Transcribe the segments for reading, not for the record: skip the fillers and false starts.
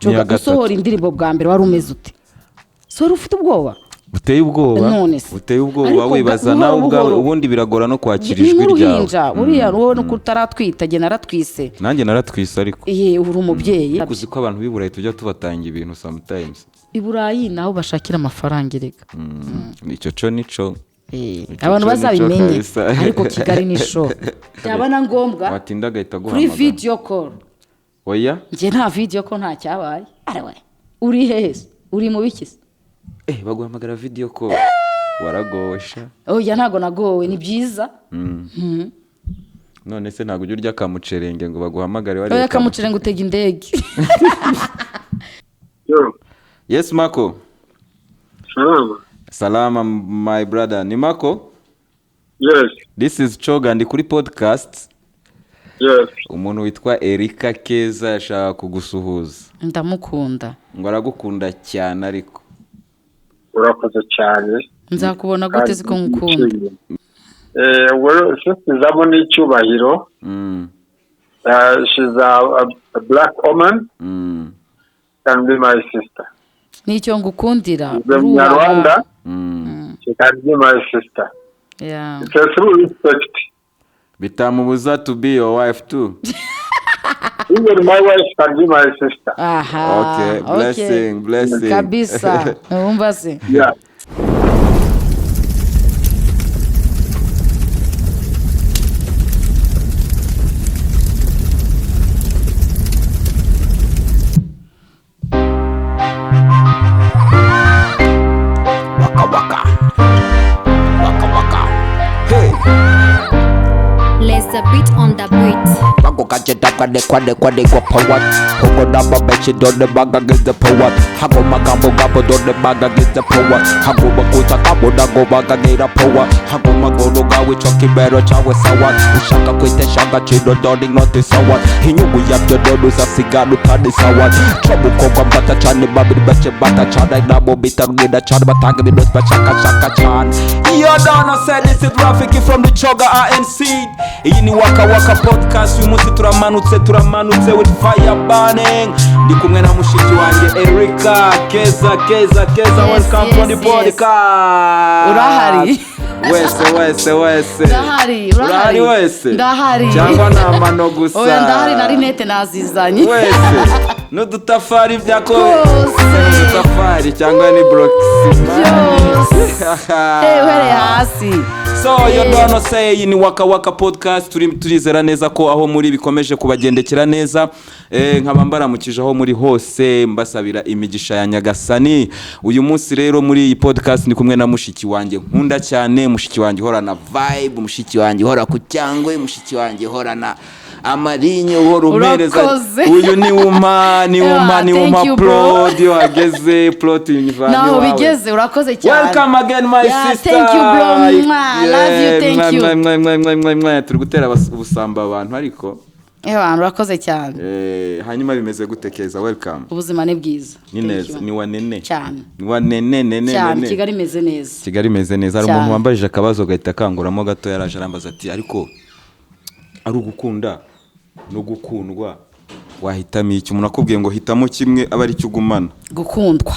Coga, gatatu. Usohora indirimbo bwa mbere wari umeze ute? So wari ufite ubwoba? Buteye ubwoba. None se. Buteye ubwoba. Ariko wibaza buhoro nawe ubwawe. buhoro. Ubundi biragora no kwakira Ni ijwi ryawe. nk'uruhinja buriya, wowe nuko utaratwita, jye naratwise. Nanjye naratwise ariko. Iye, uri umubyeyi. Uzi ko abantu b'i Burayi tujya tubatanga ibintu sometimes? I Burayi naho bashakira amafaranga erega. Icyo cyo nico. Abantu Icyo cyo nico bazabimenye. kabisa. Ariko Kigali ni show, byaba na ngombwa Watinda agahita kuri aguhamagara. video call. Oya. Njye nta video call, nta cyabaye. Arewe, uri hehe se? Uri mu biki se? Baguhamagara video call, waragosha. Oya, ntago nagowe, ni byiza. None se ntabwo ujya urya akamucerenge ngo baguhamagare wariye? Oya, kamucire ngo utege indege. Yo, Yes, Marco. Salama. Salama, my brother. Ni Marco? Yes, This is Choga, ndi kuri podcast. Yes. Umuntu witwa Erika Keza yashaka kugusuhuza. Ndamukunda. Ngo aragukunda cyane ariko. Urakoze cyane. Nzakubona gute siko ngukunda? Ubwo rero sisizamo n'icyubahiro. She's a black woman, can be my sister. Nicyo ngukundira. The Munyarwanda, she can be my sister. Yeah. It's a true respect. Bitamubuza to be your wife too. Even my wife can be my sister. Aha. Okay, blessing, blessing. Kabisa, wumva se? Yeah. Waka waka. Waka waka. Hey. Let's the beat on the beat. Bago kache taka de kwa de kwa de kwa power. Hogo na ba beche do de baga get the power. Hago magambo gabo do de baga get the power. Hago bakuta kabo da go baga get the power. Hago magoro gawe choki bero chawe sawa. Ushaka kwite shanga chido dodi not sawa. Inyungu yabyo dodo za sigaro tadi sawa. Trouble kogwa mbata chane babi beche bata chane nabo bita rugida chane batanga bidos bashaka shaka chane. Yo, Donna said this is Rafiki from the Choga ANC. Iyi ni Waka Waka Podcast. Uyu munsi turamanutse, turamanutse with fire burning. Ndi kumwe na mushiki wanjye Erika Keza. Keza, Keza, Yes, welcome yes, on the yes. podcast. Urahari? Wese, wese, wese. Ndahari, urahari. Urahari wese? Ndahari. Cyangwa ni amano gusa? Oya, ndahari, na rinete nazizanye. Wese. N'udutafari byako. Rwose. N'udutafari cyangwa ni bloximani. Byose. Uhereye hasi. So yo dono say iyi ni Waka Waka Podcast. Turi turizera neza ko aho muri bikomeje kubagendekera neza. Nkaba mbaramukije aho muri hose, mbasabira imigisha ya Nyagasani. Uyu munsi rero muri iyi podcast ndi kumwe na mushiki wanjye nkunda cyane, mushiki wanjye uhorana vibe, mushiki wanjye uhora ku cyangwe, mushiki wanjye uhorana amarinyo, uhora umpereza. Urakoze. Uyu ni uma ni uma ni Yeah, uma thank you, bro. Plot iyo wageze plot unyivana Naho iwawe. bigeze, urakoze cyane. Welcome again, my Yeah, sister. thank you, bro. Mwah, love you, thank Mwah, you. mwah, mwah, mwah, mwah, mwah, mwah. Turi gutera ubusamba abantu ariko. Abantu urakoze cyane. Hanyuma bimeze gute, Keza? Welcome. Ubuzima ni bwiza. Ni Thank neza you. ni wa nene. Cyane. Ni wa nene nene Cyane. nene. Kigali imeze neza. Kigali imeze neza. Hari Cyane. umuntu wambajije akabazo gahita akanguramo gato, yaraje arambaza ati: "Ariko ari ugukunda no gukundwa wahitamo iki?" Umuntu akubwiye ngo hitamo kimwe aba ari cyo ugumana. Gukundwa.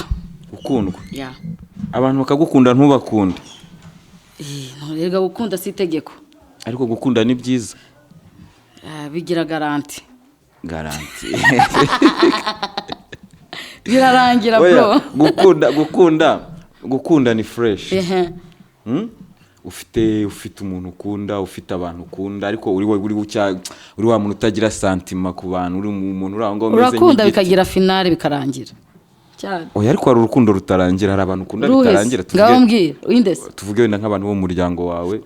Gukundwa? Yeah. Abantu bakagukunda ntubakunde? Erega gukunda si itegeko. Ariko gukunda ni byiza. Ah, bigira garantie. Garantie. Birarangira, Oya, bro. gukunda ni fresh. Ehe. Ufite umuntu ukunda, ufite abantu ukunda, ariko uri uri uri wa muntu utagira sentiment ku bantu, uri umuntu uri aho ngaho umeze Urakunda nk'igiti. bikagira finale, bikarangira cyane. Oya, ariko hari urukundo rutarangira, hari abantu ukunda Ruhe se? bitarangira. Ngaho mbwira windese. Tuvuge wenda nk'abantu bo mu muryango wawe,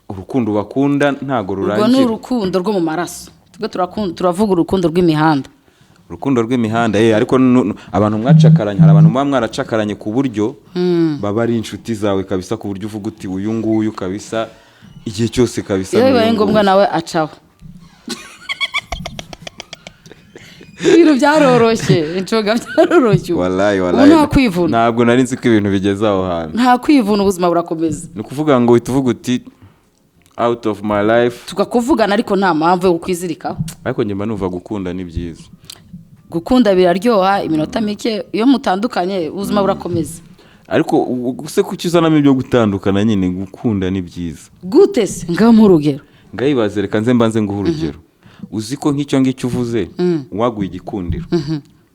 urukundo bakunda ntago Urwo ni rurangira. urukundo rwo mu maraso. Twe turakunda, turavuga urukundo rw'imihanda. Urukundo rw'imihanda, ariko abantu mwacakaranye, hari abantu muba mwaracakaranye ku buryo baba ari inshuti zawe kabisa, ku buryo uvuga uti: "Uyu nguyu kabisa igihe cyose kabisa Iyo ni bibaye uyu ngombwa nguyu." nawe acaho. Ibintu byaroroshye, incoga, byaroroshye ubu. Wallahi, Ubu wallahi. nta kwivuna. Ntabwo nari nzi ko ibintu bigeze aho hantu. Nta kwivuna, ubuzima burakomeza. Ni ukuvuga ngo uhita uvuga uti: "Out of my life." Tukakuvugana, ariko nta mpamvu yo kukwizirikaho. Ariko njye mba numva gukunda ni byiza. Gukunda biraryoha iminota mike, iyo mutandukanye ubuzima burakomeza. Ariko se kuki uzanamo ibyo gutandukana nyine? Gukunda ni byiza. Gute se? Ngaho urugero. Ngayibaze, reka nze mbanze nguhe urugero. Uzi ko nk'icyo ngicyo uvuze, waguye igikundiro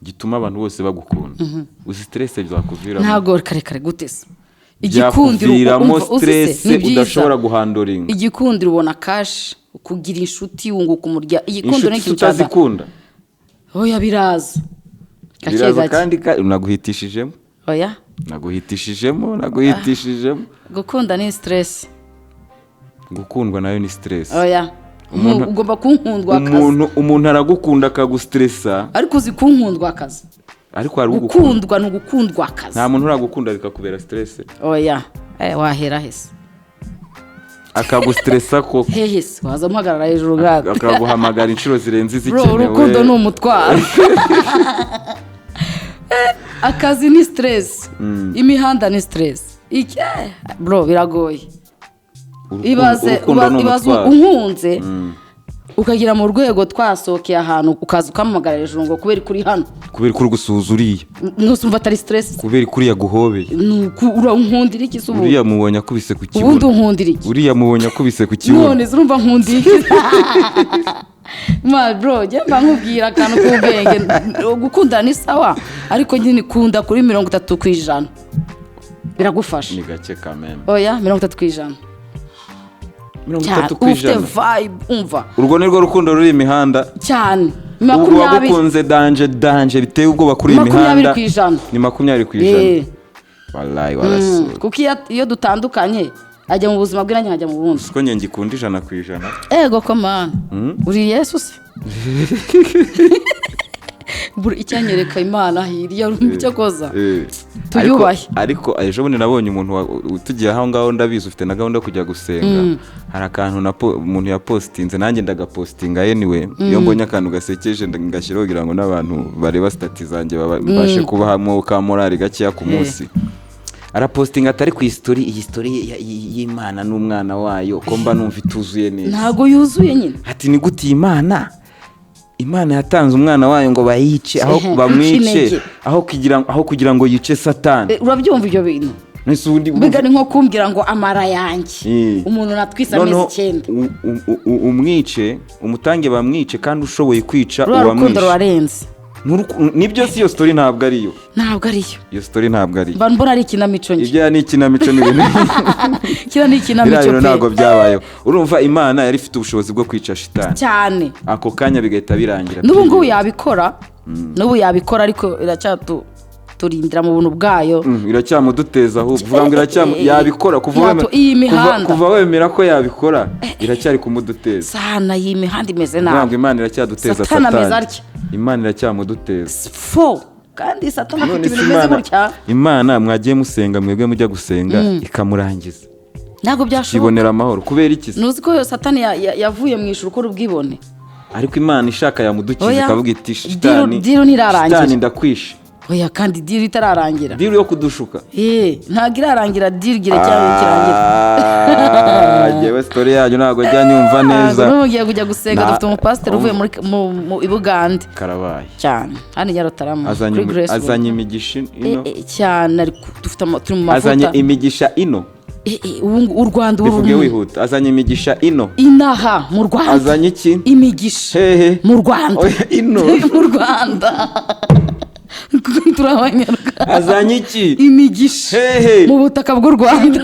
gituma abantu bose bagukunda, uzi stress byakuviramo? Ntabwo, kare kare, gute se? Igikundiro Byakuviramo umva, uzi se, stress ni byiza. udashobora guhandlinga. Igikundiro ubona cash, kugira inshuti, wunguka umurya. Igikundiro ni Inshuti ikintu cyaza. utazikunda? Oya, biraza gake. Biraza. Gake. Kandi naguhitishijemo. Oya. Naguhitishijemo, naguhitishijemo. Gukunda ni stress. Gukundwa nayo ni stress. Oya. Ugomba kunkundwa akazi. Umuntu aragukunda akagustressa. Ariko uzi kunkundwa akazi? Ariko hari ugukunda. Gukundwa ni ugukundwa akazi. Nta muntu uragukunda bikakubera stress. Oya. Wahera hese? Akagustressa koko. Hehe se? Waza muhagarara hejuru gato. Akaguhamagara inshuro zirenze Bro, izikenewe. urukundo ni umutwaro. Akazi ni stress, imihanda ni stress. Bro, biragoye. Ibaze Urukundo ni ibaze umutwaro. unkunze ukagera mu rwego twasohokeye ahantu, ukaza ukampamagara hejuru ngo kubera kuri hano. Kubera ko uri gusuhuza uriya. Ntusumva atari stress? Kubera ko uriya guhobeye. Urankundira iki se ubundi? Uriya mubonye akubise ku Ubundi kibuno. unkundira iki? Uriya mubonye akubise ku kibuno. None se urumva nkundira iki? Ma bro, njye mba nkubwira akantu k'ubwenge. Gukundana ni sawa, ariko nyine kunda kuri 30%, biragufasha. Ni gake kameme. Oya, 30%. Mirongo Cyane. itatu ku Uba ufite ijana. vibe, umva. Urwo ni rwo rukundo ruri imihanda. Cyane. Ubu 20. wagukunze danger danger biteye ubwoba kuri iyi 20 mihanda. ku ijana. Ni 20%. Eh. Wallahi warasura. Kuko iyo dutandukanye ajya mu buzima bwe, nanjye nkajya mu bundi. Siko njye ngikunda 100%. Ego ko mana, uri Yesu se? Buri icyanyereka Imana hirya icyo koza. Tuyubahe. Ariko ejo bundi nabonye umuntu tugiye aho ngaho, ndabizi ufite na gahunda yo kujya gusenga, hari akantu umuntu yapostinze, nanjye ndagapostinga. Anyway, iyo mbonye akantu gasekeje ngashyiraho kugira ngo n'abantu bareba status zanjye babashe kubahamo ka morale gakeya ku munsi. Arapostinga atari ku isitori, iyi story y'Imana n'umwana wayo ko mba numva ituzuye neza. Ntabwo yuzuye nyine. Ati ni gute iyi Imana yatanze umwana wayo ngo bayice aho Ehe, bamwice ikinege. aho kugira ngo yice Satani? Urabyumva ibyo bintu? Nese ubundi Mbega ni nko kumbwira ngo amara yanjye, umuntu natwise amezi Noneho 9, umwice, umutange bamwice, kandi ushoboye kwica ruriya rukundo uwamwishe. rurarenze. Nibyo si iyo story, ntabwo ariyo. Ntabwo ariyo. Iyo story ntabwo ariyo. Mba mbona ari ikinamico njye. Ibyo ni ikinamico, ni ibintu Kiriya ni biriya ikinamico bintu pe. ntabwo byabayeho. Urumva Imana yari ifite ubushobozi bwo kwica shitani Cyane. ako kanya bigahita birangira. N'ubu ngubu yabikora, n'ubu yabikora, ariko iracyaturindira mu buntu bwayo. Iracyamuduteza ahubwo, vuga ngo iracyamu yabikora kuva Iyi mihanda. kuva wemera ko yabikora, iracyari kumuduteza. Sana, iyi mihanda imeze Vuga ngo nabi. Imana iracyaduteza. Satani ameze Satani atya. Imana iracyamuduteza. Fo, kandi Satani afite None se ibintu bimeze Imana, gutya. Imana mwagiye musenga mwebwe mujya gusenga ikamurangiza, Ntabwo byashoboka. kibonera amahoro. Kubera iki se? Ntuzi ko Satani yavuye mu ijuru ukora ubwibone? Ariko Imana ishaka yamudukiza, Oya. ikavuga iti shitani, Deal ntirarangira. shitani ndakwishe. Oya, kandi deal itararangira. Deal yo kudushuka. Ntabwo irarangira, deal gira cyangwa kirangira. Ah, njyewe story yanyu ntabwo njya nyumva neza. N'ubu ngiye kujya gusenga. Dufite umupasiteri uvuye muri mu i Bugande. Karabaye. Cyane, hano i Nyarutarama Azanye kuri Grace Room. Azanye imigisha ino. Cyane, ariko dufite turi mu Azanye mavuta. imigisha ino. Ubu u Rwanda ubu Bivuge wihuta, azanye imigisha ino. Inaha mu Rwanda. Azanye iki? Imigisha. Hehe? Mu Rwanda. Oya, ino. Mu Rwanda, kuko turi Abanyarwanda. Azanye iki? Imigisha. Hehe? Mu butaka bw'u Rwanda.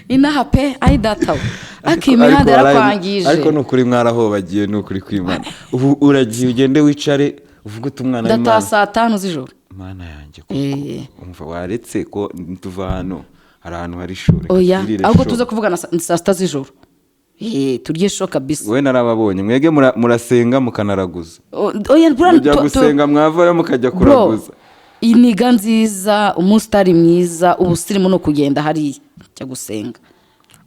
Inaha pe, ayi data we, ariko iyi mihanda yarakwangije. Ariko ni ukuri mwarahobagiye, ni ukuri kw'Imana. Ubu uragiye ugende wicare uvuge uti umwana Ndataha w'Imana. saa 5 z'ijoro. Mana yanjye koko. Umva, waretse ko tuva hano, hari ahantu hari ishuri. Oya. Twirire Ahubwo show. tuze kuvugana saa 6 z'ijoro. Turye show kabisa. Wowe narababonye, mwege murasenga mukanaraguza. Oya, bro, Mujya gusenga, mwavayo mukajya bro, kuraguza. Iniga nziza, umusitari mwiza, ubusirimu ni ukugenda hariya jya gusenga.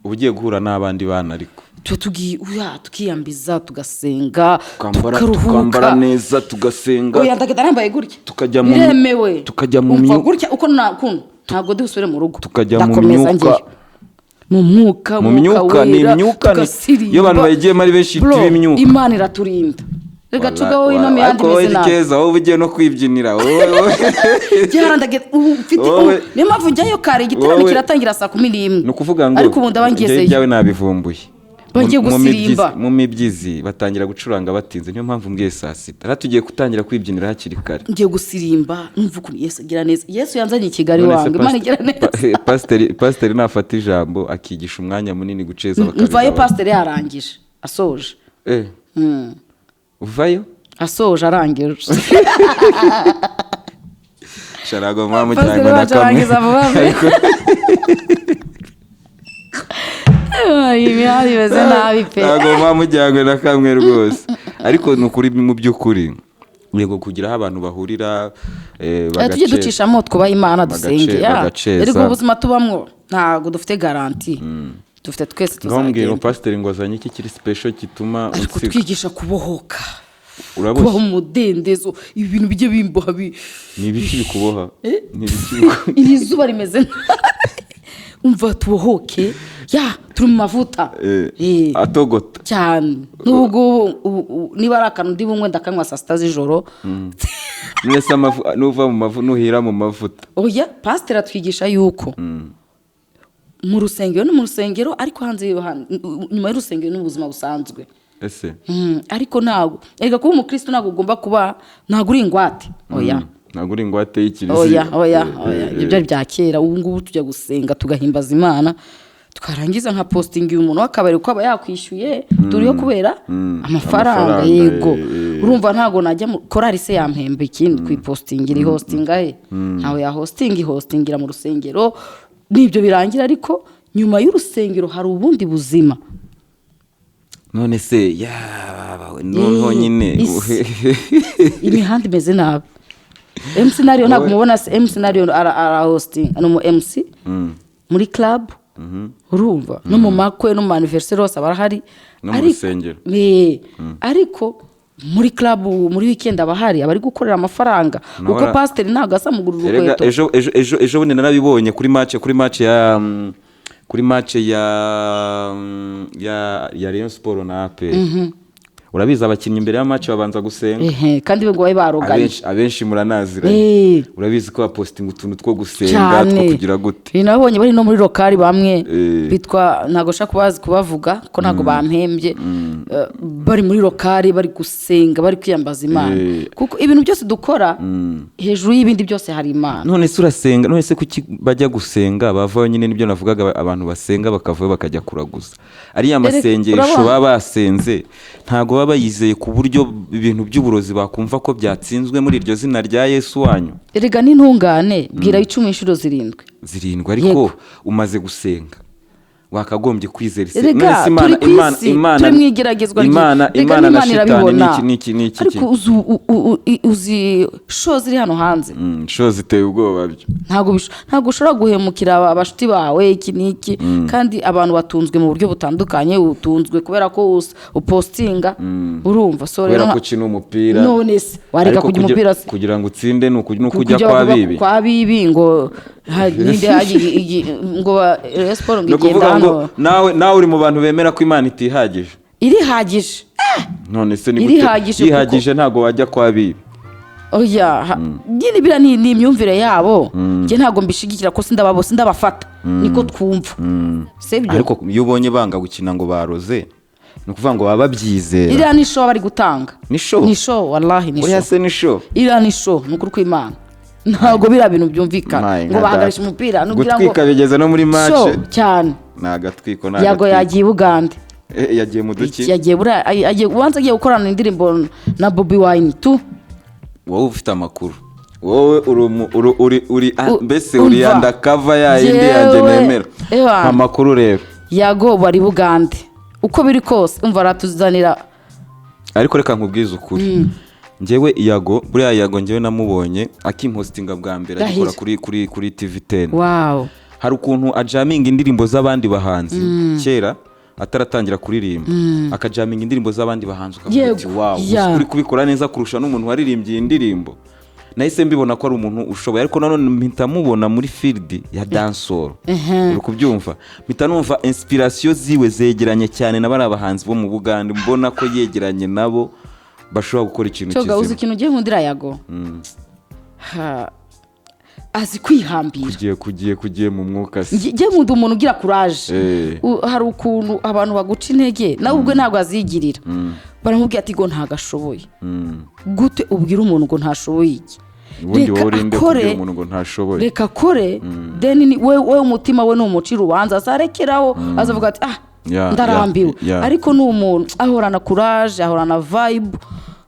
Uba ugiye guhura n'abandi bana ariko. Tuba tugiye, oya, tukiyambiza, tugasenga, Tukambara, tukaruhuka. tukambara neza, tugasenga. Oya, ndagenda nambaye gutya. Tukajya mu Biremewe. tukajya mu Umva, gutya uko nakuno, ntabwo dusubire mu rugo. Tukajya mu Ndakomeza myuka. njyeyo. Mu mwuka. Mu Mwuka myuka, ni wera, imyuka, tugasirimba. iyo abantu bayigiyemo ari benshi, Bro, tuba imyuka. Imana iraturinda. Reka tugaho ino mihanda Ariko wowe imeze ni nabi. keza, wowe ugiye no kwibyinira wowe. Byarandage ubu mfite niyo mpamvu njyayo kare, igiterane kiratangira saa 11. Ni ukuvuga ngo Ariko ubu ndaba njyewe ngezeyo. ibyawe nabivumbuye. Bagiye Mu gusirimba. Mu mibyizi batangira gucuranga batinze, niyo mpamvu mbwiye saa 6, rero tugiye gutangira kwibyinira hakiri kare. Ngiye gusirimba, numva ukuntu Yesu agira neza. Yesu yanzanye i Kigali. None se Wange Imana igira neza. Pasiteri nafata ijambo akigisha umwanya munini guceza Mvayo bakabigabanya. pasiteri yarangije, asoje. Uvayo? Asoje, arangije. Sharago mwamujyanye Pasiteri na wacu kamwe. arangiza vuba. Imihanda imeze nabi pe. Ntabwo mwamujyanye na kamwe rwose, ariko ni ukuri, mu by'ukuri, yego, kugira aho abantu bahurira Tujye bagaceza. ducishamo, twubahe Imana, dusenge ya. Bagaceza. Ariko ubuzima tubamwo ntabwo dufite garantie, dufite twese Ngaho mbwira, tuzagenda. pasiteri ngo azanye iki kiri special gituma Ariko unsiga? twigisha kubohoka, Uraboshye? kubaho mu mudendezo. Ibi bintu bijye bimboha Ni ibiki bikuboha? Ni ibiki bikuboha? Iri zuba rimeze nabi. Umva, tubohoke ya, turi mu mavuta. Atogota. Cyane. N'ubu ngubu niba ari akantu ndi bunywe, ndakanywa saa 6 z'ijoro. Mwese nuva mu mavu, nuhira mu mavuta. Oya, pasiteri atwigisha yuko mu rusengero ni mu rusengero, ariko hanze nyuma y'urusengero ni ubuzima busanzwe. Ese? Ariko ntabwo, erega kuba umukristo ntabwo ugomba kuba, ntabwo uri ingwate, oya. Ntabwo uri ingwate y'ikiliziya. Oya, oya, oya, ibyo byari bya kera. Ubu ngubu tujya gusenga, tugahimbaza Imana, twarangiza nka postinga uyu muntu w'akabari kuko aba yakwishyuye. Turiho kubera amafaranga. Amafaranga, Yego. Urumva, ntabwo najya mu korari se yampemba ikindi kuyipostingira, ihostinga he? Ntawe yahostinga, ihostingira mu rusengero, nibyo birangira. Ariko nyuma y'urusengero hari ubundi buzima. None se yaba noneho nyine Isi. Imihanda imeze nabi. MC Nario ntabwo mubona se? MC Nario ara hosting, ni umu MC muri club, urumva, no mu makwe no mu anniversaire hose aba arahari. No mu rusengero. Ariko muri club muri weekend aba ahari, aba ari gukorera amafaranga, kuko pasiteri ntabwo asamugurira Erega urukweto. ejo bundi narabibonye kuri match ya Rayon Sport na APR. Urabizi, abakinnyi imbere ya match babanza gusenga. Ehe, kandi ngo babe baroganye. Abenshi muranaziranye. Urabizi ko bapostinga utuntu two gusenga, two kugira gute. Ibi nabonye bari no muri local bamwe bitwa, ntabwo nshaka kubazi kubavuga ko ntabwo bampembye. Bari muri local, bari gusenga, bari kwiyambaza Imana, kuko ibintu byose dukora, hejuru y'ibindi byose hari Imana. None se urasenga? None se kuki bajya gusenga bavayo nyine? Nibyo navugaga, abantu basenga bakavayo bakajya kuraguza ariya masengesho. Urabona? Baba basenze, ntabwo baba bayizeye ku buryo ibintu by'uburozi bakumva ko byatsinzwe muri iryo zina rya Yesu wanyu. Erega n'intungane bwira 10 inshuro 7. 7, ariko Yego. umaze gusenga wakagombye kwizera ise. Erega None se turi ku isi, turi mu igeragezwa rega Imana na n'Imana shitani irabibona. n'iki Ariko uzi show ziri hano hanze? Show ziteye ubwoba byo. Ntabwo ushobora guhemukira abashuti bawe iki n'iki, kandi abantu batunzwe mu buryo butandukanye. Utunzwe kubera ko upostinga, urumva? So Kubera rero ko ukina umupira. None se wareka Ariko kujya umupira se? Kugira ngo utsinde ni ukujya Kujya kwa kuba- bibi. Kwa bibi ngo ninde ngo Rayon Sport ngo Ni igenda ukuvuga ngo hano. nawe uri mu bantu bemera ko Imana itihagije. Irihagije. None se ni gute? Irihagije kuko- Yihagije, ntabwo wajya kwa bibi. Oya, nyine biriya ni imyumvire yabo. Njye ntabwo mbishigikira ko sindababo, sindabafata, niko twumva, sibyo? Ariko iyo ubonye banga gukina ngo baroze, ni ukuvuga ngo baba babyizera. Iriya ni show bari gutanga. Ni show? Ni show, wallahi ni Oya show. se ni show? Iriya ni show, ni ukuri kw'Imana. Ntabwo biriya bintu byumvikana My ngo nka bahagarisha data. umupira nubwira ngo Gutwika bigeze no muri match. Show cyane. Ni agatwiko, ni Yago agatwiko. yagiye i Bugande. Yagiye mu duki? Yagiye buriya, agiye ubanza agiye gukorana indirimbo na Bobi Wine tu. Wowe ufite amakuru, wowe uri uri mbese uri Umva. undercover ya yindi yanjye Jewe, nemera. ewa. Amakuru rero. Yago bari Bugande, uko biri kose umva aratuzanira. Ariko reka nkubwize ukuri, njyewe Yago, buriya Yago njyewe namubonye akimpostinga bwa mbere agikora Ndahiro. kuri TV 10. Wow. Hari ukuntu ajaminga indirimbo z'abandi bahanzi kera ataratangira kuririmba, akajaminga indirimbo z'abandi bahanzi ukavuga Yego, uti: "Wow, ya. uri kubikora neza kurusha n'umuntu waririmbye iyi ndirimbo." Nahise mbibona ko ari umuntu ushoboye, ariko nanone mpita mubona muri field ya dancehall, uri kubyumva? Mpita numva inspiration ziwe zegeranye cyane na bariya bahanzi bo mu Bugande, mbona ko yegeranye nabo bashobora gukora ikintu Coga, uzi kizima. ikintu ugiye nkundira Yago? Azi kwihambira. Kugiye mu mwuka se. Njye nkunda umuntu ugira courage. Hari ukuntu abantu baguca intege, nawe ubwe ntabwo azigirira, baramubwira ati ngo ntabwo ashoboye. Gute ubwira umuntu ngo ntashoboye iki? Ubundi Reka wowe urinde akore. kubwira umuntu ngo ntashoboye? Reka akore, then we umutima we numucira urubanza azarekeraho, azavuga ati: "Ah, ndarambiwe." Ariko ni umuntu ahorana courage, ahorana vibe.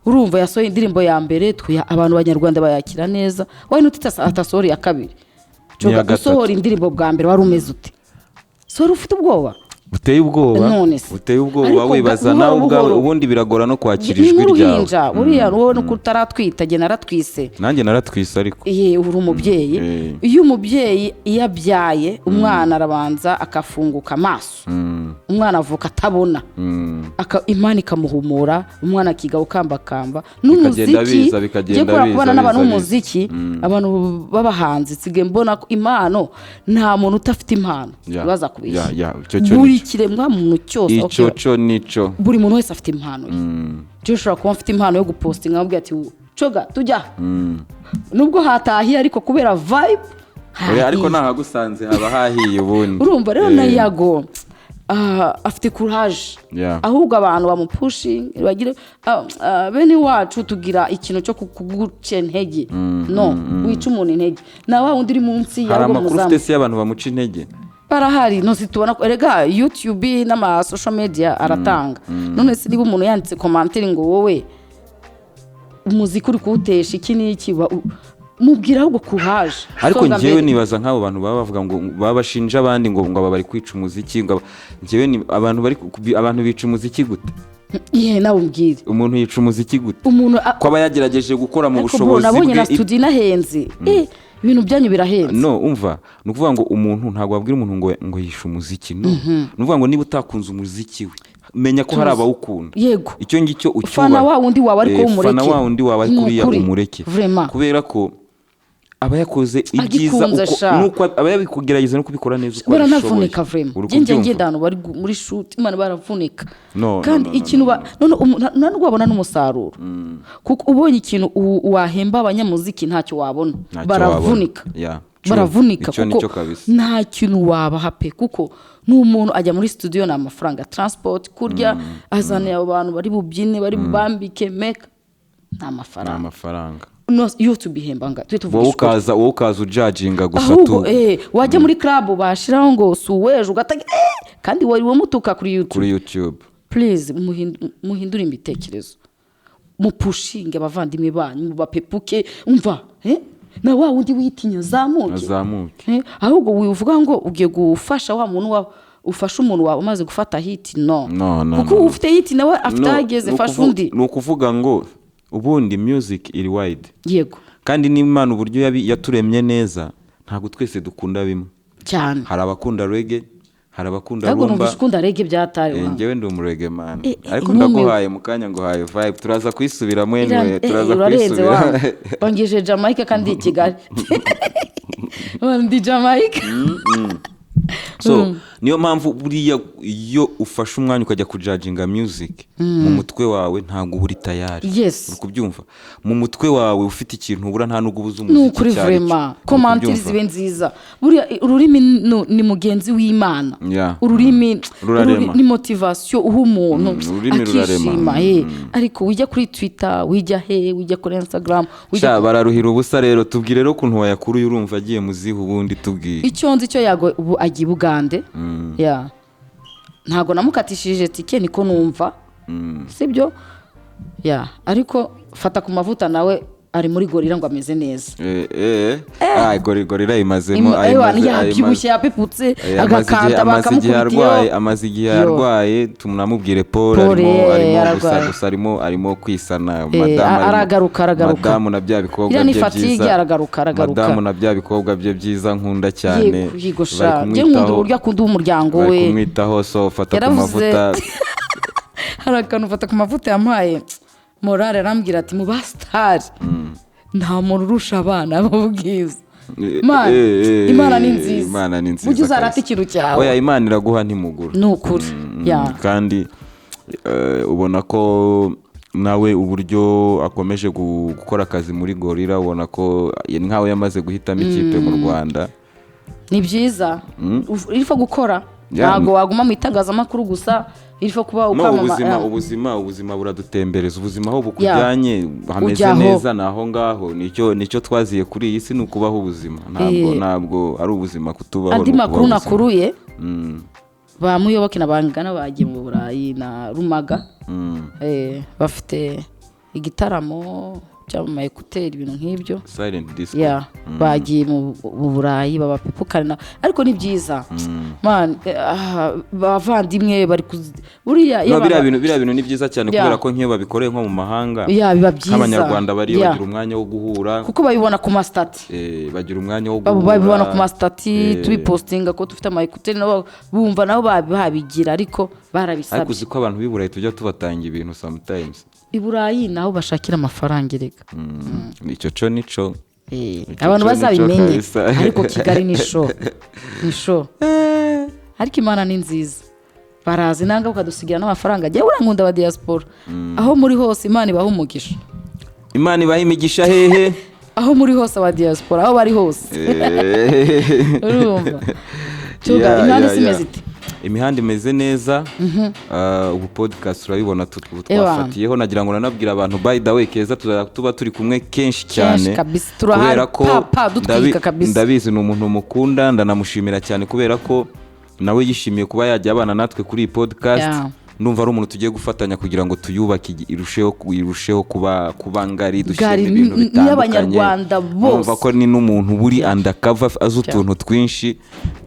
Urumva yasohoye indirimbo ya mbere, twe abantu banyarwanda bayakira neza. Wowe ntuti atasohora iya kabiri? N'iya Coga, gatatu. usohora indirimbo bwa mbere wari umeze ute? Sohora ufite ubwoba. Buteye ubwoba. None se. Buteye ubwoba. Ariko Wibaza buhoro nawe ubwawe. buhoro. Ubundi biragora no kwakira Ni ijwi ryawe. nk'uruhinja buriya, wowe nuko utaratwita, jye naratwise. Nanjye naratwise ariko. Iye, uri umubyeyi. Iyo umubyeyi iyo abyaye umwana, arabanza akafunguka amaso. Umwana avuka atabona. Imana ikamuhumura, umwana akiga gukambakamba Bikagenda n'umuziki. biza, bikagenda Njye kubera biza, kubana n'abantu biza, biza. b'umuziki, abantu b'abahanzi, nsigaye mbona ko impano, nta muntu udafite impano. Baza kubeshya. Ya, icyo cyo Buri nicyo. kiremwa muntu cyose, Icyo okay. cyo nico. Buri muntu wese afite impano ye. Njyewe ushobora kuba mfite impano yo gupostinga, nkabwira ati: "Coga, tujya," nubwo hatahiye, ariko kubera vibe Oya, ariko hahiye. Nahagusanze haba hahiye ubundi. Urumva rero na Yago afite courage. Ahubwo abantu bamupushinga bagire bene wacu tugira ikintu cyo kuguca intege. No wica umuntu intege na wa wundi uri munsi Hari yago amakuru muzamu. ufite se y'abantu bamuca intege? Barahari. No tubona ko erega YouTube n'ama social media aratanga. None se niba umuntu yanditse commentaire ngo wowe umuziki uri kuwutesha iki n'iki, mubwira ahubwo courage. Ariko Songa njyewe mbere. nibaza nk'abo bantu baba bavuga ngo baba bashinja abandi ngo aba bari kwica umuziki, ngo njyewe ni abantu bari abantu bica umuziki gute? Ye, nawe umbwire. Umuntu yica umuziki gute? Umuntu Ko aba yagerageje gukora mu Ariko bro, bushobozi nabonye na bwe. studio inahenze. Ibintu byanyu birahenze. No, umva, ni ukuvuga ngo umuntu ntabwo wabwira umuntu ngo yishe umuziki. No, ni ukuvuga ngo niba utakunze umuziki we, menya ko hari abawukunda. Icyo ngicyo ucyubahe. Fana wa wundi wawe, ariko wumureke. Fana wa wundi wawe, ariko Ni uriya ukuri. umureke. Vraiment. Kubera ko aba yakoze ibyiza Agikunze uko sha. nuko aba yabikugerageza no kubikora neza uko Baranavunika. abishoboye. Vraiment. Uri Njye njya kubyumva? ngenda ahantu bari muri shoot, Imana, baravunika. No, no, Kandi no, no, ikintu no, none nta nubwo wabona n'umusaruro, kuko ubonye ikintu wahemba abanyamuziki ntacyo wabona. Ntacyo Baravunika. wabona. Yeah, true. Baravunika. Icyo Kuko nicyo kabisa. nta kintu wabaha pe, kuko n'umuntu ajya muri studio ni amafaranga, transport, kurya, azaniye abo bantu bari bubyine, bari bubambike, make, ni Ni amafaranga. amafaranga. No, YouTube ihemba nga tujye Wowe tuvugisha ukuri. ukaza ujajinga gusa. Ahubwo Tu wajya muri club bashiraho ngo suweje, ugatanga kandi wari wamutuka kuri YouTube. Kuri YouTube. Please, muhindure imitekerezo, mupushinge abavandimwe banyu, mubapepuke. Umva, na wa wundi witinya azamuke. Azamuke. Ahubwo wivuga ngo ugiye gufasha wa muntu wa ufasha umuntu wawe umaze gufata hit, no. No, no, Kuko no, no. ufite hit nawe afite No, aho ageze. ni Fasha undi. Ni ukuvuga ngo ubundi music iri wide. Kandi n'Imana uburyo yaturemye neza, ntabwo twese dukunda bimwe. Cyane. Hari abakunda reggae, hari abakunda Ahubwo rumba. numvise ukunda reggae byatari. Njyewe ndi umurege man. Ariko Numiwe. ndaguhaye mu kanya, nguhaye vibe, turaza kuyisubiramo anyway, turaza Urarenze wa. kuyisubira. Wangije Jamaica kandi i Kigali ndi Jamaica. So niyo mpamvu buriya iyo ufashe umwanya ukajya kujajinga music mu mutwe wawe, ntabwo uba uri tayari. Uri kubyumva? Mu mutwe wawe ufite ikintu ubura, nta nubwo ubuze Ni umuziki ukuri. icyo ari cyo. Vraiment, Uri commentaire kubyumva? zibe nziza. Buriya ururimi ni mugenzi w'Imana. Ururimi Rurarema. ni motivation uha umuntu Ururimi rurarema. akishima. Ariko wijya kuri Twitter, wijya he, wijya kuri Instagram, wijya Sha, bararuhira ubusa. Rero tubwire rero ukuntu wayakuruye. Urumva agiye muziha ubundi, tubwire. Icyo nzi cyo, Yago ubu agiye i Bugande. Yeah. Ntabwo namukatishije tike, niko numva, sibyo? Yeah. Ariko fata ku mavuta nawe ari muri Gorilla ngo ameze neza. Ah, Gorilla ayimazemo. Ewa, yabyibushye, yapeputse. Amaze Agakanda igihe arwaye. bakamukubitiyeho. Amaze igihe Yo. arwaye, tunamubwire Paul. Paul, Arimo arimo gusa ararwaye. gusa arimo kwisana. Madamu Aragaruka, aragaruka. Madamu na bya bikobwa Iriya ni bye fatigue, byiza. aragaruka, aragaruka. Madamu na bya bikobwa bye byiza nkunda cyane. Yego, yego Bari sha, njye nkunda kumwitaho. uburyo akunda umuryango Bari we. kumwitaho, so fata ku Yaravuze- mavuta. Hari akantu fata ku mavuta yampaye morale, arambwira ati mu basitari Nta muntu urusha abana b'ubwiza. Imana, Imana ni nziza. Imana ni nziza Ujye uzarata kabisa. ikintu cyawe. Oya, Imana iraguha ntimugura. Ni ukuri. Ya. Kandi ubona ko nawe uburyo akomeje gukora akazi muri Gorilla, ubona ko nkawe yamaze guhitamo ikipe mu Rwanda. Ni byiza. Il faut gukora. Ntabwo waguma mu itangazamakuru gusa, il faut kuba No, ukwamama. ubuzima, ubuzima buradutembereza. Ubuzima aho bukujyanye hameze Ujyaho. neza, ni aho ngaho. Nicyo twaziye kuri iyi si, ni ukubaho ubuzima. Ntabwo ntabwo ari ubuzima kutubaho, Andi ni ukubaho makuru ubuzima. nakuruye, ba Muyoboke na Bangana bagiye mu Burayi na Rumaga. Bafite igitaramo cyangwa écouteurs, ibintu nk'ibyo. Silent disco. Ya, bagiye mu Burayi babapepukana, ariko ni byiza. Man, abavandimwe bari buriya iyo No, biriya bintu ni byiza cyane, kubera ko nk'iyo babikoreye nko mu mahanga, Ya, biba byiza. nk'Abanyarwanda bariyo bagira umwanya wo guhura. Kuko babibona ku ma status. Bagira umwanya wo guhura. Babibona ku ma status, tubipostinga ko dufite ama écouteurs, nabo bumva nabo babigira, ariko Ariko barabisabye. uzi ko abantu b'i Burayi tujya tubatanga ibintu sometimes? I Burayi naho bashakira amafaranga erega. Icyo cyo nico. Icyo Abantu cyo nico bazabimenye. kabisa. Ariko Kigali ni show, ni show. Ariko Imana ni nziza, baraza inanga bakadusigira n'amafaranga. Njyewe urankunda, aba diaspora aho muri hose, Imana ibaha umugisha. Imana ibaha imigisha hehe? Aho muri hose, aba diaspora aho bari hose. Urumva Tuga, imihanda isi imeze ite? Imihanda imeze neza. Ubu podcast urabibona, ubu Ewa. twafatiyeho. Nagira ngo nanabwire abantu, by the way, Keza tuba turi kumwe kenshi cyane, Kabisa, turahari, kubera ko pa, pa, dutwika kabisa. ndabizi ni umuntu mukunda, ndanamushimira cyane kubera ko nawe yishimiye kuba yajya abana natwe kuri iyi podcast. Ndumva ari umuntu tugiye gufatanya kugira ngo tuyubake, irusheho kuba ngari, dushyiremo Ngari, ibintu bitandukanye. n'Abanyarwanda bose. Numva ko ni n'umuntu buri undercover, azi utuntu twinshi,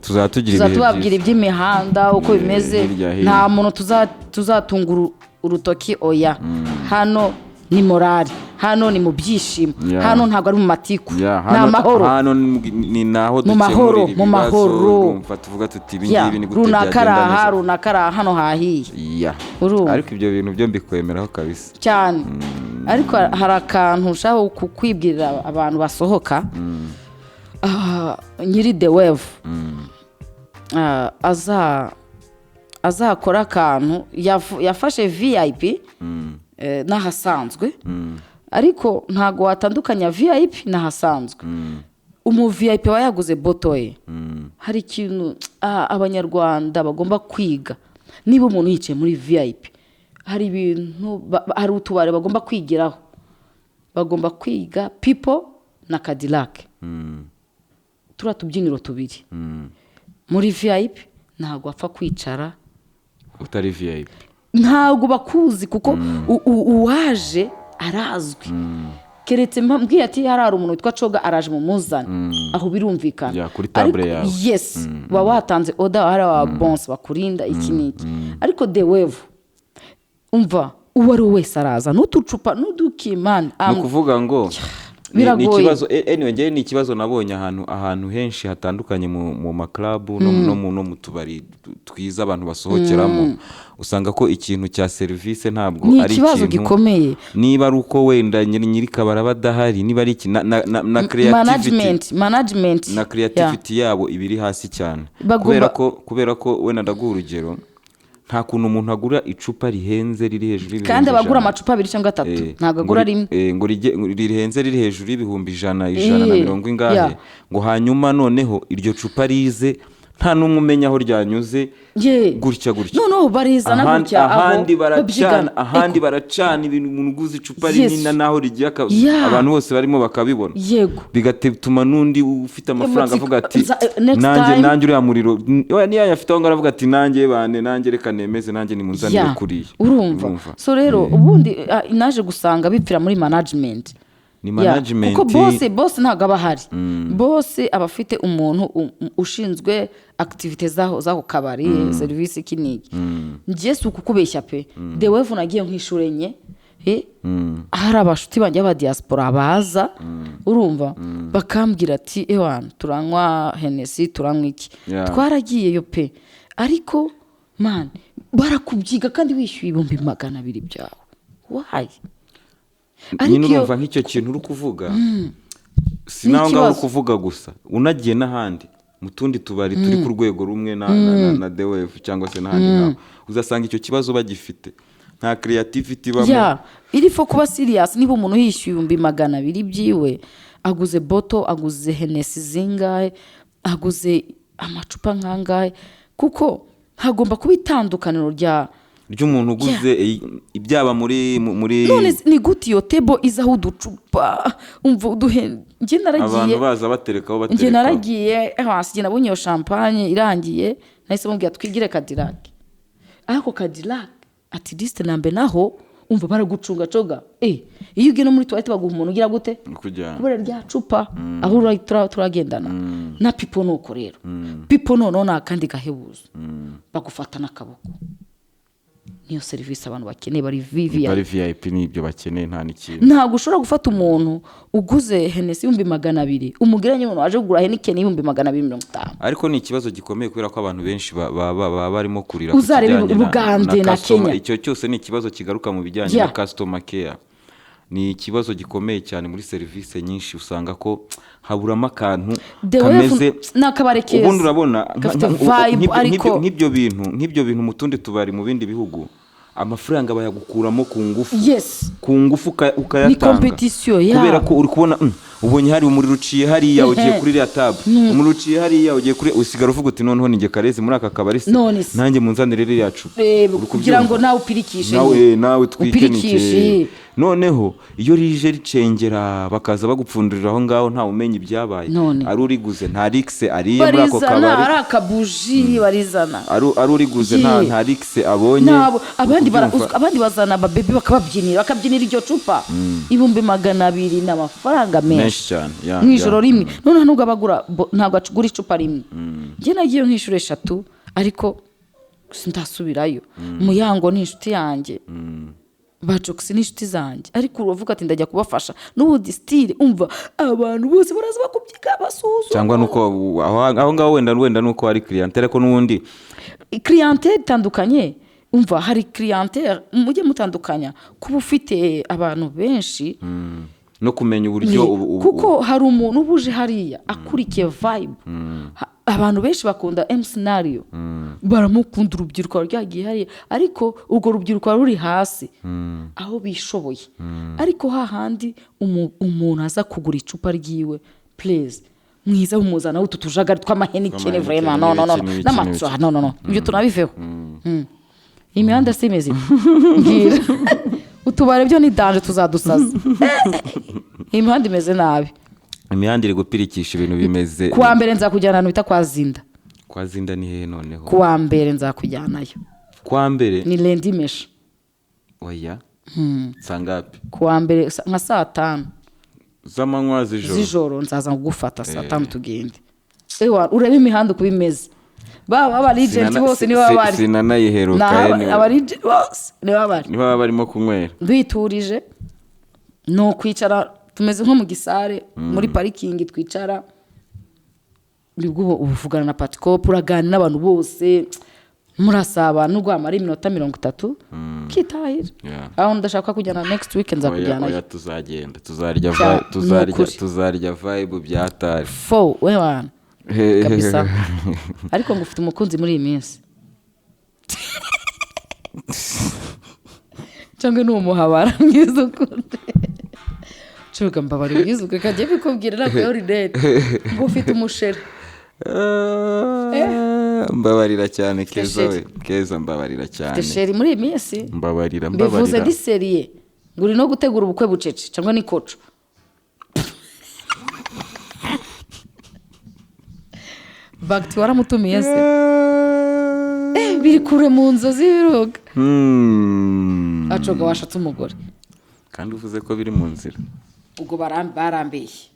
tuzaba tugira Tuzaba ibihe tubabwira byiza. iby'imihanda uko bimeze. Hirya hino. Nta muntu tuzatunga urutoki, oya. Hano ni morale, hano ni mu byishimo, hano ntabwo ari mu matiku. Yeah, Ni amahoro. Hano ni naho Mu mahoro, dukemurira mu ibibazo, mahoro. urumva tuvuga tuti ibi ngibi ni gute Runaka byagenda araha, neza. runaka araha, hano hahiye. Urumva? Ariko ibyo bintu byo mbikwemeraho kabisa. Cyane. Ariko hari akantu ushaka kukwibwirira abantu basohoka. Nyiri The Wave azakora akantu, yafashe VIP n'ahasanzwe, ariko ntabwo watandukanya VIP n'ahasanzwe. Umu VIP aba yaguze bottle ye. Hari ikintu Abanyarwanda bagomba kwiga: niba umuntu yicaye muri VIP, hari ibintu hari utubari bagomba kwigiraho, bagomba kwiga People na Cadillac, turiya tubyiniro tubiri. Muri VIP ntabwo wapfa kwicara utari VIP. Ntabwo bakuzi, kuko uwaje arazwi, keretse mbwiye ati hari umuntu witwa Coga araje, mumuzane aho, birumvikana. Yeah, kuri table Ariko- yawe. Yes, uba watanze order, hari aba bouncer bakurinda iki n'iki. Ariko The Wave, umva, uwo ari we wese araza n'uducupa n'udukimani. Ni ukuvuga ngo ni Biragoye. ikibazo. Anyway, njyewe ni ikibazo nabonye ahantu henshi hatandukanye, mu ma club no mu tubari twiza abantu basohokeramo, usanga ko ikintu cya serivisi ntabwo Ni ari ikibazo ikintu gikomeye. Niba ari uko wenda nyiri kabari aba adahari, niba ari iki na creativity, Management, management. na creativity yabo iba iri hasi cyane. Kubera ko wenda ndaguha urugero, nta kuntu umuntu agura icupa rihenze riri hejuru y'ibihumbi Kandi abagura 100. amacupa abiri cyangwa atatu, ntabwo ngo agura rimwe. Ngo ngo rihenze riri hejuru y'ibihumbi ijana, ijana na mirongo ingahe, ngo hanyuma noneho iryo cupa rize nta n'umwe umenya aho ryanyuze, gutya gutya. Noneho barizana gutya aho Ahandi baracana, babyigana. ahandi baracana ibintu, umuntu uguze icupa rinini naho rigiye abantu bose barimo bakabibona, bigatuma n'undi ufite amafaranga avuga ati Next nanjye time. Nanjye uriya muriro, oya, niyo ayafite aho ngaho aravuga ati nanjye bane, nanjye reka nemeze, nanjye nimunzanire kuriya. Urumva, so rero ubundi naje gusanga bipfira muri management. Ni management. Kuko boss ntabwo aba ahari. Boss aba afite umuntu ushinzwe activité zaho z'ako kabari, serivisi iki n'iki. Njye si ukukubeshya pe, The Wave nagiye nk'inshuro enye. Hari abashuti banjye b'aba diaspora baza, urumva, bakambwira ati ewana turanywa Hennessy, turanywa iki. Twaragiyeyo pe, ariko man, barakubyiga kandi wishyuye 200,000 byawe. Why? Nyine Ariko iyo- urumva nk'icyo kintu uri kuvuga, si Ni naho ngaho uri ikibazo. kuvuga gusa, unagiye n'ahandi mu tundi tubari turi ku rwego rumwe na The Wave cyangwa se n'ahandi ngaho, uzasanga icyo kibazo bagifite, nta creativity ibamo. Ya, iri fo kuba serious. Niba umuntu yishyuye 200,000 byiwe, aguze bottle, aguze Hennessy zingahe, aguze amacupa nkangahe, kuko hagomba kuba itandukaniro rya Ry'umuntu uguze ibyaba muri None ni gute iyo table izaho uducupa, umva, uduhe? Njye naragiye Abantu baza baterekaho, njye baterekaho. Naragiye hasi, njye nabonye iyo champagne irangiye, nahise mubwira twigire Cadillac. Ariko Cadillac at least nambe naho, umva, baragucunga coga. Iyo ugiye no muri toilette baguha umuntu ugira gute? Kujyana. Kubera rya cupa aho turagendana na Pipo. Nuko rero Pipo noneho ni akandi gahebuzo, bagufata n'akaboko. Niyo serivisi abantu bakeneye, bari vivi. Bari VIP, n'ibyo bakeneye, nta n'ikintu. Ntabwo ushobora gufata umuntu uguze Hennessy 200,000 umugeranye umuntu waje kugura Heineken 250,000. Ariko ni ikibazo gikomeye kubera ko abantu benshi baba barimo kurira ku Uzarebe kijyanye Bugande na customer. Kenya. Icyo cyose ni ikibazo kigaruka mu bijyanye na customer care. Ni ikibazo gikomeye cyane. Muri serivisi nyinshi usanga ko haburamo akantu The Wave kameze ni akabari keza. Ubundi urabona Gafite vibe, ariko nk'ibyo bintu mu tundi tubari mu bindi bihugu, amafaranga bayagukuramo ku ngufu, ku ngufu ukayatanga. Ni competition, yeah. Kubera ko uri kubona ubonye hari umuriro uciye hariya ugiye kuri iriya table, umuriro uciye hariya ugiye kuri, usigara uvuga uti: "Noneho ninjye Karezi muri aka kabari se?" None se. Nanjye munzanire ririya cupa. Uri Kugira ngo kubyumva? nawe upirikishe Nawe nyine. nawe twike. Upirikishe. Nike noneho iyo rije ricengera, bakaza bagupfundurira aho ngaho, ntawe umenya ibyabaye. None. Ari uriguze nta rikise ariye muri ako Barizana kabari. ari akabuji barizana. Ari uriguze nta rikise abonye. Nabo abandi Uri kubyumva? Abandi bazana ababebi bakababyinira, bakabyinira iryo cupa. 200,000 ni amafaranga menshi. Menshi cyane, ya, Mu ijoro ya. rimwe noneho nubwo abagura ntabwo acugura icupa rimwe. Njye nagiye nk'inshuro eshatu ariko sindasubirayo. Muyango ni inshuti yanjye, bajokisi ni inshuti zanjye, ariko uravuga ati ndajya kubafasha n'ubundi sitire. Umva, abantu bose baraza bakubyiga, basuzuma. Cyangwa nuko aho ngaho wenda nuko hari clientele, ariko n'ubundi Clientele itandukanye. Umva, hari clientele, mujye mutandukanya kuba ufite abantu benshi no kumenya uburyo Kuko hari umuntu uba uje hariya akurikiye vibe. Abantu benshi bakunda M Scenario, baramukunda, urubyiruko ryagiye hariya, ariko urwo rubyiruko ruri hasi aho bishoboye. Ariko hahandi umuntu aza kugura icupa ryiwe, please, mwiza mumuzana utu tujagari tw'amaHeineken. Tw'amaHeineken, Vraiment, no, no, no. n'ibiki, n'ibiki, N'amatsa, no, no, no, ibyo tunabiveho. Iyi mihanda si imeze ite? Mbwira. Utubare byo ni danger, tuzadusaza. Iyi mihanda imeze nabi. Imihanda iri gupirikisha, ibintu bimeze Ku wa mbere nzakujyana ahantu bita kwa Zinda. Kwa Zinda ni hehe noneho? Ku wa mbere nzakujyanayo. Kwa mbere? Ni lundi mesha. Oya, sangapi? Ku wa mbere nka saa 5. Z'amanywa, z'ijoro? Z'ijoro. Nzaza kugufata saa 5 tugende. Ewa, urebe imihanda uko imeze, baba aba legend bose niba bari Sinanayiheruka. Anyway. Aba legend bose niba bari Niba baba barimo kunywera. Biturije, ni ukwicara, tumeze nko mu gisare muri parikingi twicara. Nibwo ubu uvugana na patikopu, uraganira n'abantu bose, murasabana, nubwo wamara iminota 30 ukitahira. Aho ndashaka kujyana next week, Oya, nzakujyanayo. oya, tuzagenda, tuzarya Ni ukuri. Tuzarya vibe byatari. Fo we wana kabisa. Ariko ngo ufite umukunzi muri iyi minsi cyangwa ni umuhabara mwiza ukunde cuga? Mbabara ubwiza ukuri, kajya bikubwira ntabwo rinete ngo ufite umusheri. Mbabarira cyane, Keza. Sheri. We Keza, mbabarira cyane. Ufite chéri muri iyi minsi? Mbabarira. Mbivuze. Mbabarira. Ndi sérieux, ngo uri no gutegura ubukwe bucece cyangwa ni koco? Bagiti waramutumiye se? Biri kure mu nzozi biruga. Acoga, washatse umugore? Kandi uvuze ko biri mu nzira. Ubwo barambeshye.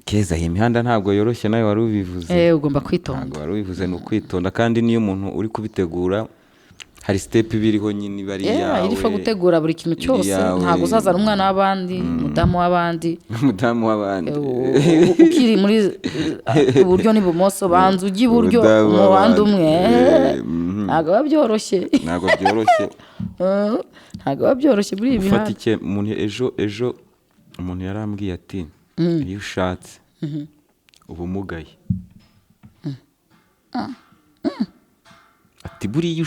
Keza, iyi mihanda ntabwo yoroshye, nawe wari ubivuze. Ugomba kwitonda. Ntabwo wari ubivuze, ni ukwitonda. Kandi niyo umuntu uri kubitegura, hari step iba iriho nyine, iba ari iyawe. Iri fo gutegura buri kintu Iri cyose. iyawe. Ntabwo uzazana umwana w'abandi, umudamu w'abandi. Umudamu w'abandi. Ukiri muri iburyo n'ibumoso, banza ujye iburyo Umudamu umuhanda w'abandi. umwe. Mhm. Ntabwo biba byoroshye. Ntabwo byoroshye. Ntabwo biba byoroshye muri iyi Gufata mihanda. Icye umuntu ejo umuntu yarambwiye ati: "Iyo ushatse uba umugaye." Ati: "Buriya iyo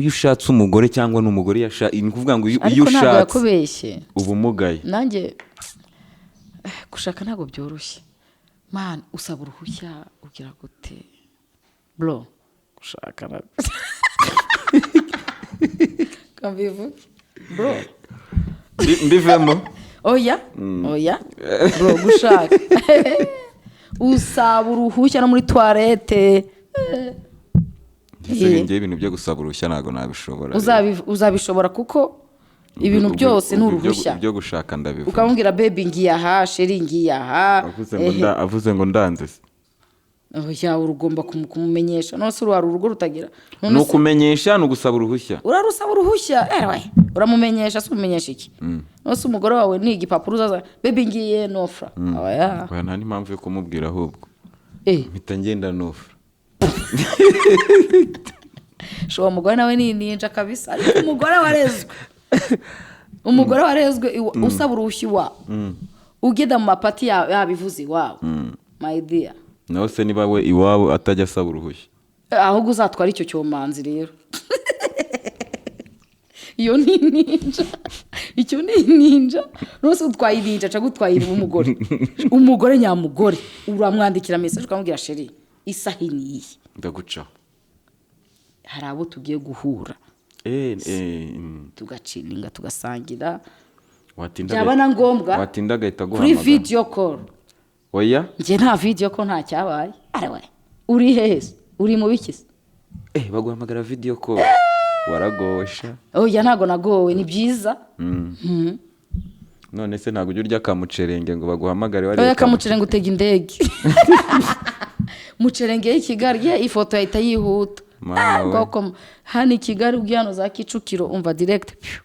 ushatse umugore cyangwa n'umugore ni ukuvuga ngo iyo Ariko ntabwo ushatse yakubeshye. uba umugaye." Nanjye gushaka ntabwo byoroshye, man. Usaba uruhushya, ugira gute, bro? Gushaka ntabwo kambivuge, bro. Mbivemo. Oya, oya, bro, gushaka usaba uruhushya no muri toilette. Ndetse njyewe ibintu byo gusaba uruhushya ntabwo nabishobora. Uzabishobora kuko ibintu byose ni uruhushya. Ibyo gushaka ndabivuga. Ukamubwira: "Baby, ngiye aha, chéri, ngiye aha." Avuze ngo avuze ngo ndanze se? Oya, ugomba kumumenyesha. None se hari urugo rutagira? Ni ukumenyesha, ni ugusaba uruhushya? Urarusaba uruhushya, ewe uramumenyesha se? Umumenyesha iki? None se umugore wawe ni igipapuro uzaza: "Baby, ngiye nofra"? Oya. Oya, nta n'impamvu yo kumubwira ahubwo. Mpita ngenda nofra. Sha, uwo mugore nawe ni ninja kabisa. Ariko umugore warezwe usaba uruhushya iwawe, ugenda mu mapati yabivuze iwabo, my dear. Nawe se niba we iwabo atajya asaba uruhushya? Ahubwo uzatwara icyo cyomanzi rero. Iyo ni ninja, icyo ni ninja. Rwose utwaye ninja cyangwa utwaye umugore, umugore nyamugore, uramwandikira message ukamubwira: "Chéri, isaha ni iyi." Ndagucaho. Hari abo tugiye guhura, tugachillinga, tugasangira. Watinda Byaba na ngombwa watinda agahita kuri aguhamagara. video call. Oya. Njye nta video call, nta cyabaye. Arewe, uri hehe se? Uri mu biki se? Baguhamagara video call, waragosha. Oya, ntabwo nagowe, ni byiza. None se ntabwo ujya urya akamucerenge ngo baguhamagare wariye? Oya, kamucerenge utega indege. Mucerenge y'i Kigali ye, ifoto yahita yihuta. Mana Ah, we. bwoko hano i Kigali, ubwo hano za Kicukiro umva direct. Phew.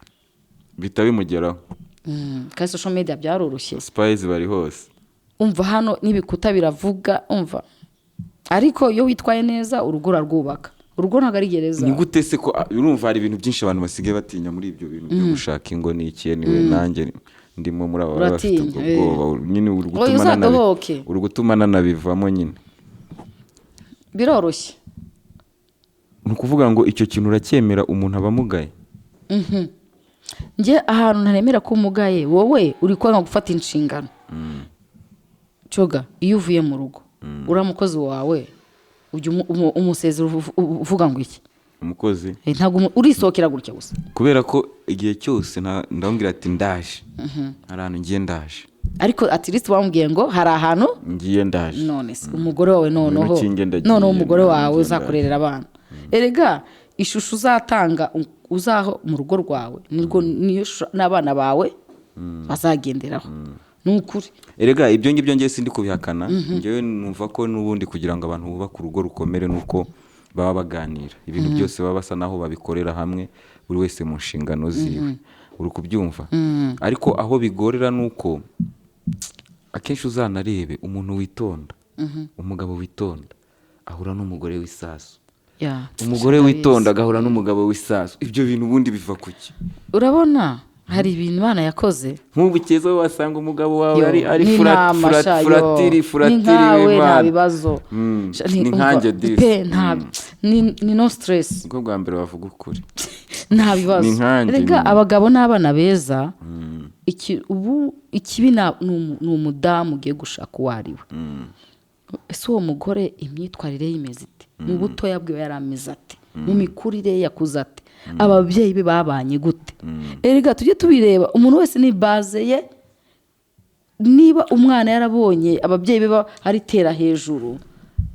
Bihita bimugeraho. Kandi social media byaroroshye. Spies bari hose. Umva, hano n'ibikuta biravuga, umva. Ariko iyo witwaye neza, urugo urarwubaka. Urugo ntabwo ari gereza. Ni gute se ko urumva hari ibintu byinshi abantu basigaye batinya muri ibyo bintu byo gushaka ingo n'iki? Niwe nanjye ndimo muri abo baba bafite Uratinya, ubwo bwoba nyine. Uri Oya, gutuma uzadohoke. Uri gutuma nanabivamo nyine. Biroroshye. Ni ukuvuga ngo icyo kintu uracyemera, umuntu aba amugaye? Njye ahantu ntaremera ko umugaye, wowe uri kwanga gufata inshingano. Coga, iyo uvuye mu rugo, uriya mukozi wawe ujya umusezera uvuga ngo iki? Umukozi? Ntabwo urisohokera gutya gusa. Kubera ko igihe cyose ndamubwira ati: "Ndaje, hari ahantu ngiye, ndaje." Ariko at least wamubwiye ngo hari ahantu Ngiye, ndaje. None se umugore wawe noneho? Ngwino ukinge, ndagiye, Noneho umugore wawe ndagiye. uzakurerera abana, erega ishusho uzatanga uzaho mu rugo rwawe nirwo niyo shusho n'abana bawe bazagenderaho, ni ukuri. Erega ibyo ngibyo ngiye sindi kubihakana. Ngewe numva ko n'ubundi kugira ngo abantu bubake urugo rukomere nuko baba baganira ibintu byose, baba basa naho babikorera hamwe, buri wese mu nshingano ziwe, uri kubyumva? Ariko aho bigorera ni uko akenshi uzanarebe umuntu witonda, umugabo witonda ahura n'umugore w'isasu. Umugore Ndabizi. witonda agahura n'umugabo w'isasu. Ibyo bintu ubundi biva ku ki? Urabona hari ibintu Imana yakoze. Nk'ubu keza wasanga umugabo wawe Yo, ari ni intama sha, yo. furatiri Ni furatiri nkawe, nta w'Imana. bibazo. Sha, Ni umva, nkanjye disi. pe, nta ni no stress. Ubwo bwa mbere bavuga ukuri. Nta bibazo. Ni nkanjye Rega nyine. abagabo n'abana beza. Ubu ikibi ni umudamu ugiye gushaka uwo ari we. Ese uwo mugore imyitwarire ye imeze ite? Mu butoya bwe yari ameze ate? Mu mikurire ye yakuze ate? Ababyeyi be babanye gute? Erega tujye tubireba, umuntu wese ni base ye. Niba umwana yarabonye ababyeyi be ari tera hejuru,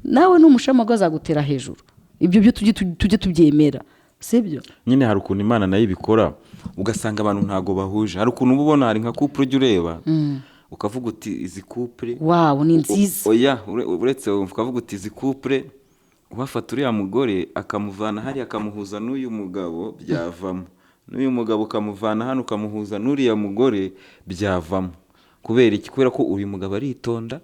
nawe n'umushamago azagutera hejuru. Ibyo byo tujye tubyemera, sibyo? Nyine hari ukuntu Imana nayo ibikora, ugasanga abantu ntabwo bahuje. Hari ukuntu uba ubona hari nka couple ujya ureba ukavuga uti: "Izi couple Wawu, ni nziza. Oya, uretse wumva ukavuga uti: "Izi couple wafata uriya mugore akamuvana hariya akamuhuza n'uyu mugabo byavamo, n'uyu mugabo ukamuvana hano ukamuhuza n'uriya mugore byavamo." Kubera iki? Kubera ko uyu mugabo aritonda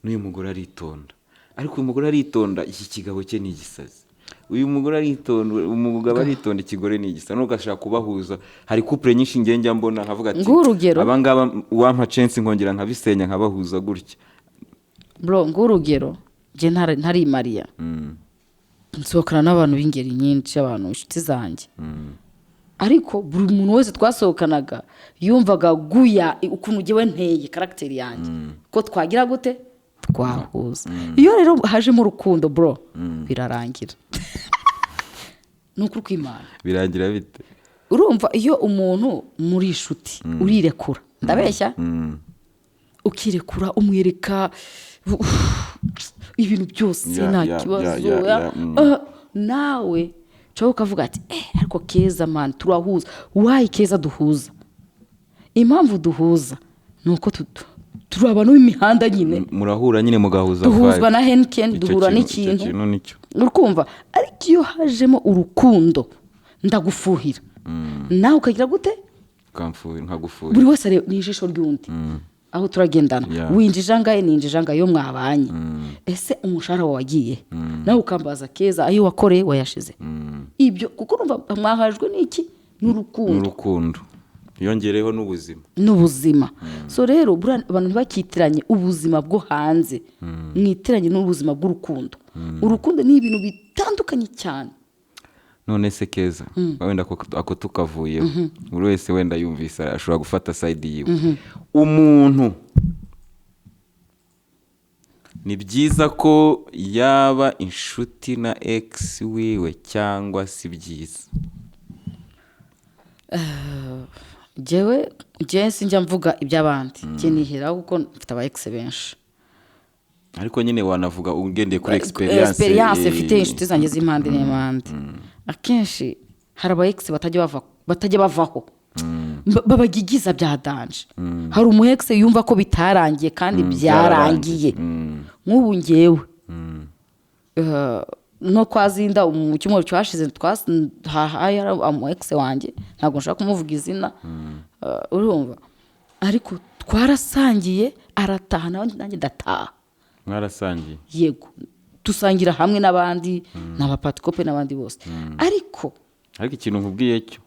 n'uyu mugore aritonda, ariko uyu mugore aritonda, iki kigabo cye ni igisazi. Uyu mugore aritonda, umugabo aritonda, ikigore ni igisa, ugashaka kubahuza. Hari couple nyinshi njye njya mbona nkavuga ati Nguhe urugero. Abangaba wampa chance nkongera nkabisenya, nkabahuza gutya. Bro, nguhe urugero. Njye ntari mariya, nsohokana n'abantu b'ingeri nyinshi, abantu inshuti zanjye, ariko buri muntu wese twasohokanaga yumvaga guya ukuntu njyewe nteye, caractère yanjye, ko twagira gute, twahuza. Iyo rero hajemo urukundo, bro, birarangira, ni ukuri kw'Imana. Birangira bite? Urumva, iyo umuntu muri inshuti, urirekura, ndabeshya? Ukirekura, umwereka ibintu byose, nta kibazo. Ah, nawe ushobora ukavuga ati: "Eh, ariko Keza, man, turahuza." Why Keza duhuza? Impamvu duhuza ni uko turi abantu b'imihanda nyine. Murahura nyine, mugahuza Duhuzwa vibe. na Heineken, Icyo duhura icyo n'ikintu. kintu nicyo. Urikumva? Ariko iyo hajemo urukundo, ndagufuhira, nawe ukagira gute? Ukamfuhira, nkagufuhira. Buri wese areba ni ijisho ry'undi aho turagendana. Winjije angahe, ninjije angahe? Iyo mwabanye, ese umushahara wawe wagiye? Nawe ukambaza: "Keza, ayo wakoreye wayashize?" Ibyo kuko urumva mwahajwe n'iki? N'urukundo. N'urukundo, yongereho n'ubuzima. N'ubuzima. So rero buriya abantu ntibakitiranye ubuzima bwo hanze, mwitiranye n'ubuzima bw'urukundo. Urukundo ni ibintu bitandukanye cyane. None se Keza, wenda ako tukavuyeho, buri wese wenda yumvise ashobora gufata side yiwe. Umuntu ni byiza ko yaba inshuti na ex wiwe cyangwa si byiza? Njyewe sinjya mvuga iby'abandi, njye niheraho kuko mfite aba ex benshi. Ariko nyine wanavuga ugendeye kuri experience. Experience mfite, inshuti zanjye z'impande n'impande, akenshi hari aba ex batajya bavaho, babagigiza bya danger. Hari umu ex yumva ko bitarangiye kandi byarangiye. Nk'ubu ngewe, no kwa Zinda mu cyumweru cyashize hahaye umu ex wanjye, ntabwo nshaka kumuvuga izina. Urumva, ariko twarasangiye, arataha, nawe nanjye ndataha. Mwarasangiye? Yego, dusangira hamwe n'abandi, ni abapatikope n'abandi bose, ariko Ariko ikintu nkubwiye cyo,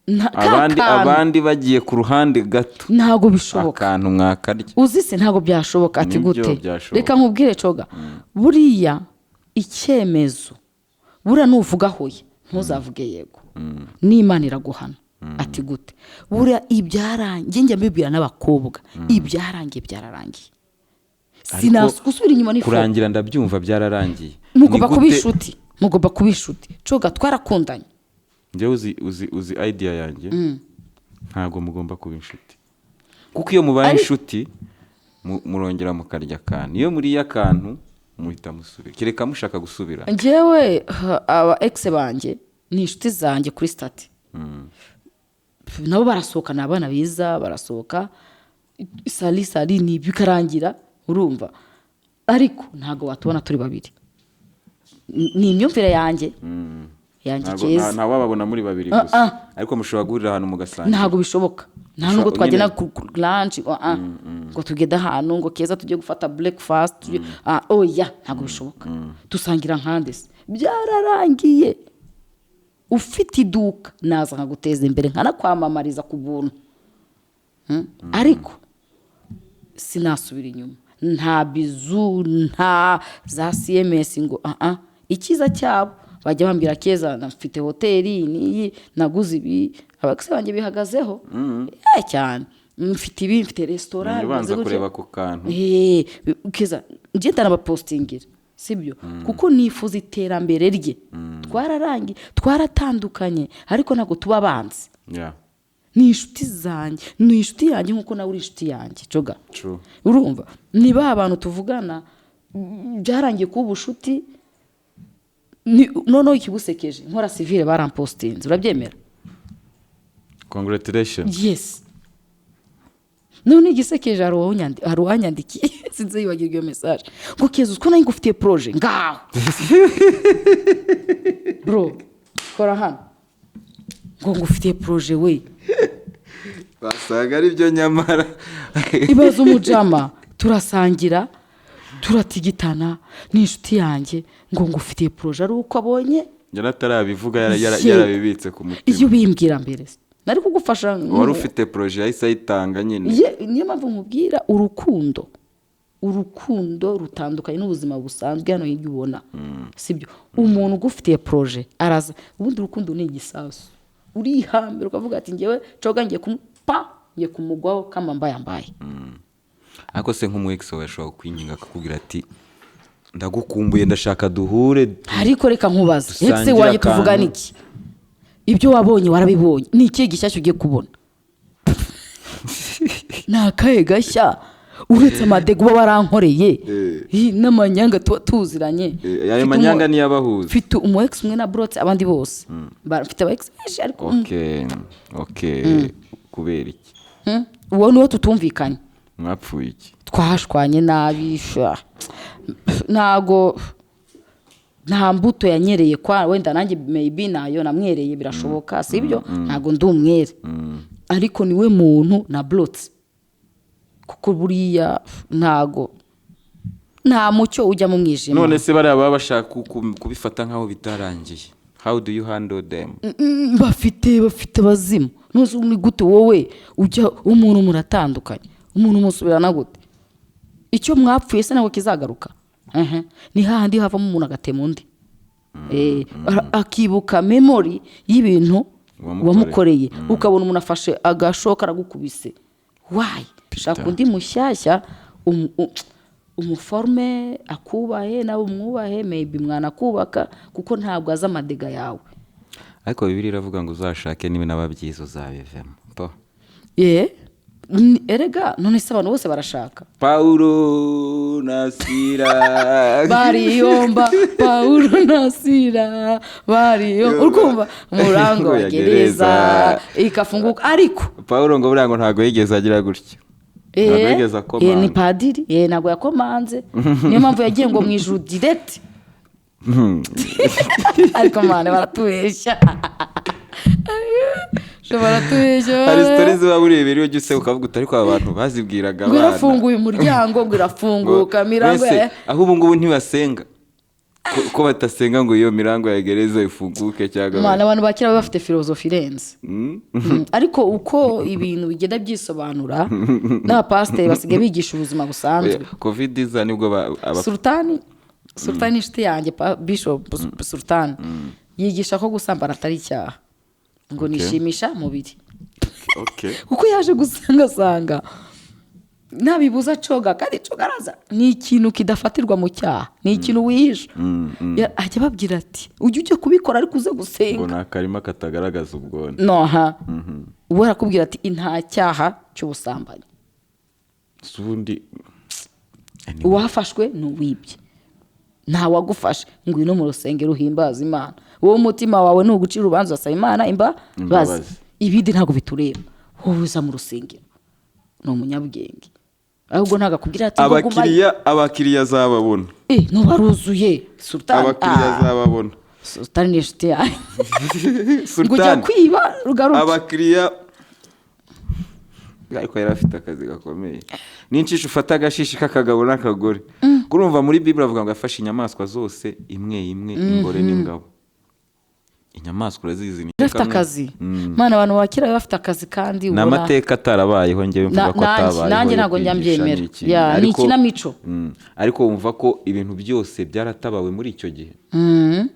ka abandi kantu abandi bagiye ku ruhande gato, ntabwo bishoboka. Akantu mwakarya. Uzi se, ntabwo byashoboka. Ati Nibyo. gute? Byashoboka. Reka nkubwire, coga, buriya icyemezo, buriya nuvuga hoya, ntuzavuge yego, n'Imana iraguhana. Ati gute? Buriya ibyarangiye, njya mbibwira n'abakobwa, ibyarangiye byararangiye. Ariko Sinasubira inyuma n'ifu. Kurangira ndabyumva, byararangiye. Mugomba Ni kuba inshuti, mugomba kuba inshuti, coga, twarakundanye. Njyewe uzi idea yanjye, ntabwo mugomba kuba inshuti, kuko iyo mubaye inshuti murongera mukarya akantu. Iyo muriye akantu muhita musubira, kereka mushaka gusubira. Njyewe aba ex banjye ni inshuti zanjye kuri status. Nabo barasohoka, ni abana beza, barasohoka, sali sali, ni bikarangira, urumva? Ariko ntabwo watubona turi babiri. Ni imyumvire yanjye. Ntabwo Keza. nta wababona muri babiri Ah, gusa. ah. Ariko mushobora guhurira ahantu mugasangira. Ntabwo bishoboka, nta nubwo twagenda ku lunch, ngo tugende ahantu ngo Keza tujye gufata breakfast, oya, ntabwo bishoboka. Dusangira nkande se? Byararangiye. Ufite iduka, naza nkaguteza imbere, nkanakwamamariza ku buntu. Ariko sinasubira inyuma, nta bizu, nta za CMS ngo icyiza cyabo bajya bambwira: "Keza, mfite hoteli n'iyi, naguze ibi." Aba ex banjye bihagazeho. Cyane, mfite ibi, mfite resitora, Ubanza bimeze gutya. kureba ku kantu. Keza, ngenda nabapositingira, sibyo? Kuko nifuza iterambere rye. Twararangiye, twaratandukanye, ariko ntabwo tuba abanzi. Ni inshuti zanjye, ni inshuti yanjye nk'uko nawe uri inshuti yanjye, coga. True. Urumva, ni ba bantu tuvugana, byarangiye kuba ubushuti. Noneho ikigusekeje, nkora civil barampositinze, urabyemera? Congratulations. Yes. None igisekeje, hari uwanyandikiye, sinzi yibagirwa iyo message, ngo: "Keza, uzi ko nawe ngufitiye projet?" Ngaho bro, kora hano, ngo ngufitiye projet we. Basanga ari byo nyamara. Ibaze, umujama turasangira. Turatigitana, ni inshuti yanjye, ngo ngufitiye projet ari uko abonye. Yaratarabivuga, Yego. yarabibitse ku mutima. Iyo ubimbwira mbere nari kugufasha. Wari ufite projet, yahise ayitanga nyine. Niyo mpamvu nkubwira, urukundo rutandukanye n'ubuzima busanzwe hano hirya ubona, sibyo? Umuntu ugufitiye projet araza. Ubundi urukundo ni igisasu, urihambira ukavuga ati: "Ngewe coga ngiye kumupa, ngiye kumugwaho kama mbayambaye." Ariko se nk'umu ex wawe ashobora kukwinginga akakubwira ati: "Ndagukumbuye, ndashaka duhure"? Ariko reka nkubaze, ex Dusangire wanjye akantu. tuvugana iki? Ibyo wabonye warabibonye, ni ikihe gishyashya ugiye kubona? Ni akahe gashya uretse amadega uba warankoreye? Ih, n'amanyanga tuba tuziranye. Ayo Mfite manyanga niyo abahuza. Mfite umu ex umwe na burotse, abandi bose mfite aba ex benshi, ariko Okay, kubera iki? Uwo niwo tutumvikanye. Mwapfuye iki? Twashwanye nabi sha. Ntago, nta mbuto yanyereye kwa wenda nanjye maybe nayo namwereye, birashoboka, sibyo? Ntago ndi umwere, ariko niwe muntu na burotse, kuko buriya ntago, nta mucyo ujya mu mwijima. None se bariya baba bashaka kubifata nk'aho bitarangiye, how do you handle them? Bafite abazimu. Ntuzi ni gute wowe ujya umuntu muratandukanye, umuntu musubirana gute? Icyo mwapfuye se ntabwo kizagaruka? Ehe. Ni hahandi havamo umuntu agatema undi, akibuka memory y'ibintu wamukoreye. Wamukoreye, ukabona umuntu afashe agashoka aragukubise. Wayi shaka undi mushyashya, umuforme akubahe, nawe umwubahe, maybe mwanakubaka, kuko ntabwo azi amadega yawe. Ariko Bibiliya iravuga ngo uzashake, niba n'ababyiza uzabivemo po. Ye, erega none se abantu bose barashaka? Paulo na Sila Bariyomba, Paulo na Sila bariyo, urumva umurango wa ya gereza gereza. Ikafunguka, ariko Paulo ngo buriya ngo ntabwo yigeze agira gutya, ntabwo yigeze akomanga. Ni padiri, ntabwo yakomanze, niyo mpamvu yagiye ngo mu ijuru direct. Ariko mane baratubeshya. Sho baratubeshya. Hari story ziba burebera iyo ujya useka ukavuga uti: "Ariko aba bantu bazibwiraga ngo abana." Irafunguye umuryango, ngo irafunguka mirango. Mbese aho ubu ngubu ntibasenga, ko batasenga ngo iyo mirango ya gereza ifunguke cyangwa? Mwana, abantu bakira baba bafite filozofi irenze. Ariko uko ibintu bigenda byisobanura, n'abapasiteri basigaye bigisha ubuzima busanzwe. Oya, Covid iza nibwo Sultani ni inshuti yanjye, Bishop Sultani yigisha ko gusambana atari icyaha, ngo nishimisha mubiri, kuko yaje gusanga asanga nabibuza coga, kandi coga araza ni ikintu kidafatirwa mu cyaha, ni ikintu wihisha. Ajya ababwira ati: "Ujye ujya kubikora ariko uze ngo gusenga." Ni akarima katagaragaza ubwone. Noha uwe arakubwira ati: "Nta cyaha cy'ubusambanyi." Si ubundi Uwafashwe ni uwibye, nta wagufashe. Ngwino mu rusengero uhimbaza Imana, wowe umutima wawe ni ugucira urubanza, usaba Imana imbabazi. Imbabazi. Ibindi ntabwo bitureba, wowe uza mu rusengero ni umunyabwenge, ahubwo ntabwo akubwira ati ngo gumayo. Abakiriya azababona. Ntubaruzuye Sultani. Abakiriya azababona. Sultani ni inshuti yanjye, ngo ujya Sultani, kwiba rugaruke. Abakiriya, ariko yari afite akazi gakomeye. N'inshishi ufata agashishi k'akagabo n'akagore, kurumva muri Bibiri avuga ngo yafashe inyamaswa zose imwe imwe, ingore n'ingabo. Inyamaswa urazizi ni Afite kamwe. akazi. Mana, abantu bakira baba bafite akazi kandi Ni ubona amateka atarabayeho, njyewe mvuga ko atabayeho nanjye yo ntabwo njya kwigisha mbyemera. ni ikintu. Ya, ni ikinamico. Ariko wumva ko ibintu byose byaratabawe muri icyo gihe,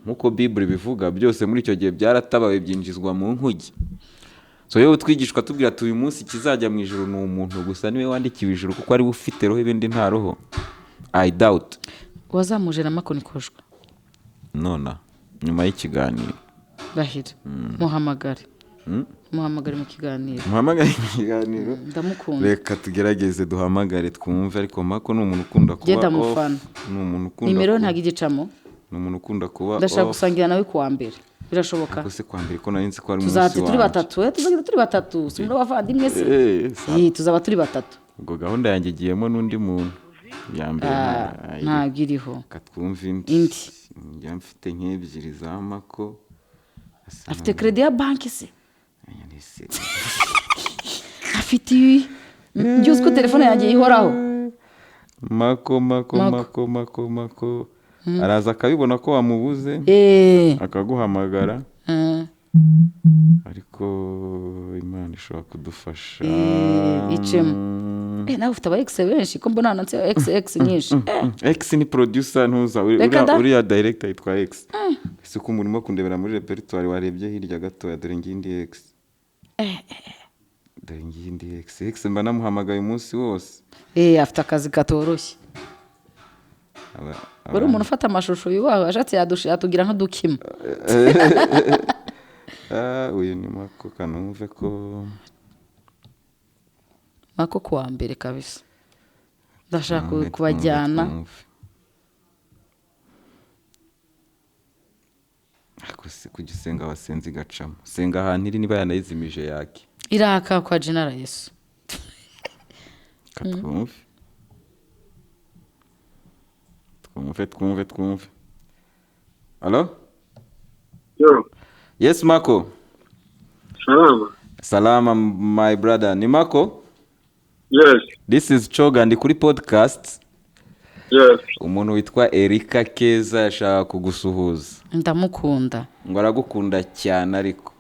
nk'uko Bibiri bivuga, byose muri icyo gihe byaratabawe, byinjizwa mu nkugi. So yewe twigishwa tubwira ati: "Uyu munsi ikizajya mu ijuru ni umuntu gusa, niwe wandikiwe ijuru, kuko ariwe ufite roho, ibindi nta roho." I doubt. Wazamuje na makonikoshwa. Nona nyuma y'ikiganiro. Rahira, muhamagare, muhamagare mu kiganiro. Muhamagare mu kiganiro. Ndamukunda. Reka tugerageze duhamagare twumve, ariko Mako ni umuntu ukunda kuba Njye ndamufana. off. Ni umuntu ukunda Nimero ntabwo igicamo. Ni umuntu ukunda kuba Ndashaka off. gusangira nawe kuwa mbere, birashoboka? Ariko se kwa mbere ko nari nzi ko ari umunsi Tuzaba turi wanjye? batatu, tuzagenda turi batatu, si muri abavandimwe se? Tuzaba turi batatu. Ubwo gahunda yanjye igiyemo n'undi muntu ya mbere. Ah, ntabwo iriho. Reka twumve indi. Indi. Njya mfite nk'ebyiri za Mako. Asa Afite crédit ya banki se? Aya ni se. Afite ibi byose ko telefone yanjye ihoraho. Mako, Mako. Mako. Mako, Mako, Mako araza akabibona ko wamubuze, akaguhamagara. Ariko Imana ishobora kudufasha. Icemo. Nawe ufite aba ex benshi, ko mbona handitseho ex, ex nyinshi. X ni producer, ntuza Reka da. Uriya director yitwa X. Si ko umurimo kundebera muri repertoire, warebye hirya gatoya, dore ngindi X, dore ngindi X. X mba namuhamagaye umunsi wose. Afite akazi katoroshye. Buri umuntu ufata amashusho yubaha ashatse yatugira nk'udukima. Ah, uyu ni Mako, kanumve ko Mako kuwa mbere kabisa ndashaka Twumve, kubajyana. Twumve. Ariko se kujya usenga wasenze igacamo, senga ahantu iri, niba yanayizimije yake. Iraka kwa General Yesu. Ka twumve, twumve, twumve, twumve. Allo? Yo, Yes, Mako. Salama. Salama, my brother. Ni Mako? Yes, This is Choga, ndi kuri podcast. Yes. Umuntu witwa Erika Keza yashaka kugusuhuza. Ndamukunda. Ngo aragukunda cyane ariko.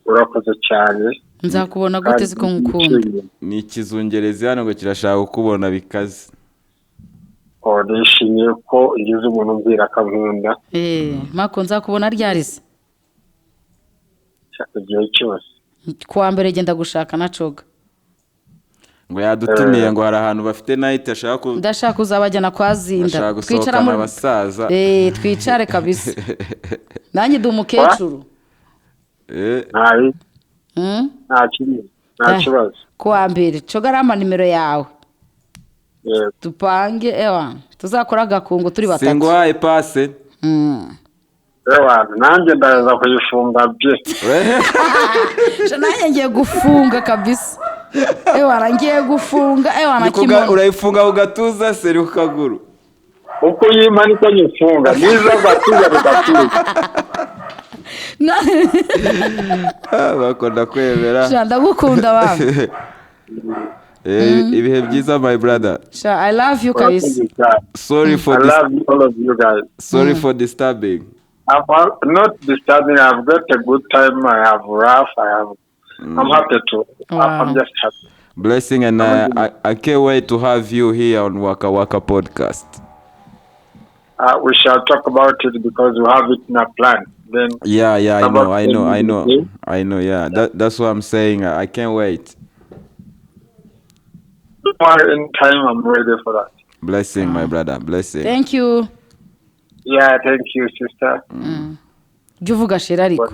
Urakoze cyane. Nzakubona gute siko ngukunda? Nishimiye. Ni ikizungerezi hano ngo kirashaka kukubona bikaze. Oh, nishimiye ko ngize umuntu umbwira akankunda. Mako, nzakubona ryari se? Igihe cyose. Kuwa mbere genda gushaka na Coga. Ngo yadutumiye, ngo hari ahantu bafite night ashaka ku Ndashaka kuzabajyana kwa Zinda. Ashaka gusohokana abasaza. Twicare kabisa, nanjye ndi umukecuru. Nta nta kibazo. Nta kibazo. Kuwa mbere Coga arampa nimero yawe. Yego. Tupange, ewa tuzakora agakungu turi batatu. Singuhaye pase. Ewa, nanjye ndaza kuyifunga bye. Sha, nanjye ngiye gufunga kabisa, ewa ngiye gufunga, ewa na Ni kuga- kimono. Urayifunga ku gatuza seri ku kaguru? Uko uyimpa niko nyifunga. Niza gatuza bigatuza. Ah, bakunda kwemera. Sha, ndagukunda baba. Ibihe byiza, my brother. Sha, I love you kabisa. Urakoze cyane. Sorry for I this, love you, all of you guys. sorry for disturbing. I'm not disturbing. I've got a good time. I have rough. I have. I'm happy to. Wow. I'm just happy. Blessing, and I can't wait to have you here on Waka Waka podcast. We shall talk about it because we have it in a plan. Then Yeah, I About know, I know, I know, 10 I know. Yeah, that's what I'm saying. I can't wait. In time, I'm ready for that. Blessing, my brother. Blessing. Thank you. Yeah, thank you, sister. Jya uvuga chéri ariko.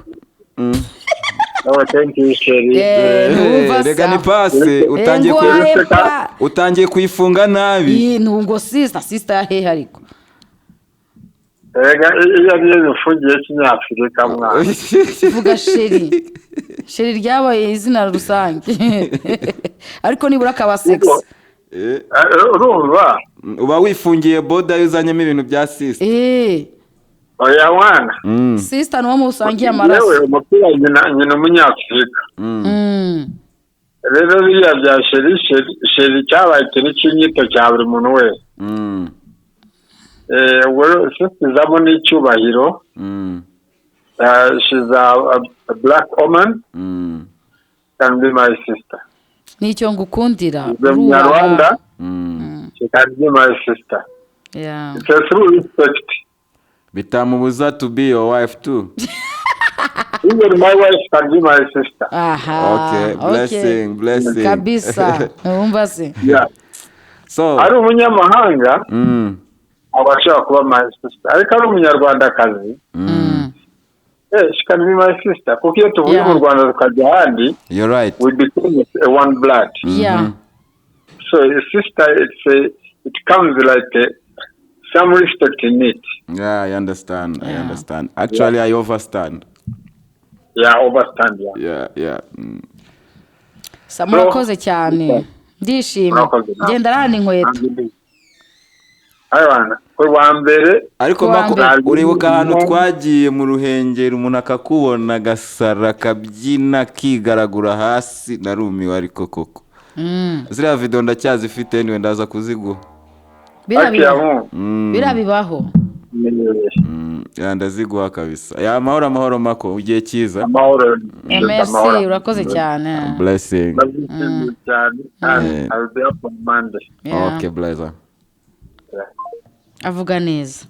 Oh, thank you, chéri. Ntumva Rega ni sa. pase utangiye Nguhaye pa. Utangiye kuyifunga nabi. Ih, ntungo sister, sister ya hehe ariko? Rega iyo ariyo bifungiye kinyafurika mwana. Vuga chéri. Chéri ryabaye izina rusange, ariko nibura akaba sexy. Urumva? Uba wifungiye boda iyo uzanyemo ibintu bya sister. Oya mwana. Sister ni uwo musangiye Yewe amaraso. umupira nyina umunyafurika. Rero biriya bya chéri, chéri, chéri cyabaye ikintu cy'inyito cya buri muntu wese. Ubwo rero sister izamo n'icyubahiro. She's a black woman, can be my sister. Nicyo ngukundira. The Munyarwanda, she can be my sister. It's a true respect. Bitamubuza to be your wife too. Even my wife can be my sister. Aha. Okay, blessing, blessing. Kabisa, wumva se? Yeah. So Ari umunyamahanga aba ashobora kuba my sister, ariko ari umunyarwandakazi, she can be my sister, kuko iyo tuvuye mu Rwanda tukajya ahandi, You're right. we become a one blood. So a sister, it comes like some respect in it. Yeah, I understand. I understand. Actually, I overstand. Yeah, overstand, yeah. Yeah. Sa, murakoze cyane, ndishimye. Murakoze nawe. Genda arahana inkweto. Aywana, ku wa mbere. Ariko Kuwa Mako, mbere. uribuka ahantu twagiye mu Ruhengeri, umuntu akakubona agasara akabyina akigaragura hasi? Narumiwe ariko koko. Ziriya video ndacyazifite, niwe ndaza kuziguha. Biriya bibaho. Ndaziguha kabisa. Ya amahoro amahoro Mako, ugiye cyiza. Amahoro. Merci, urakoze cyane. Blessing. Cyane. I'll be up on Monday. Okay, blesser. Avuga neza.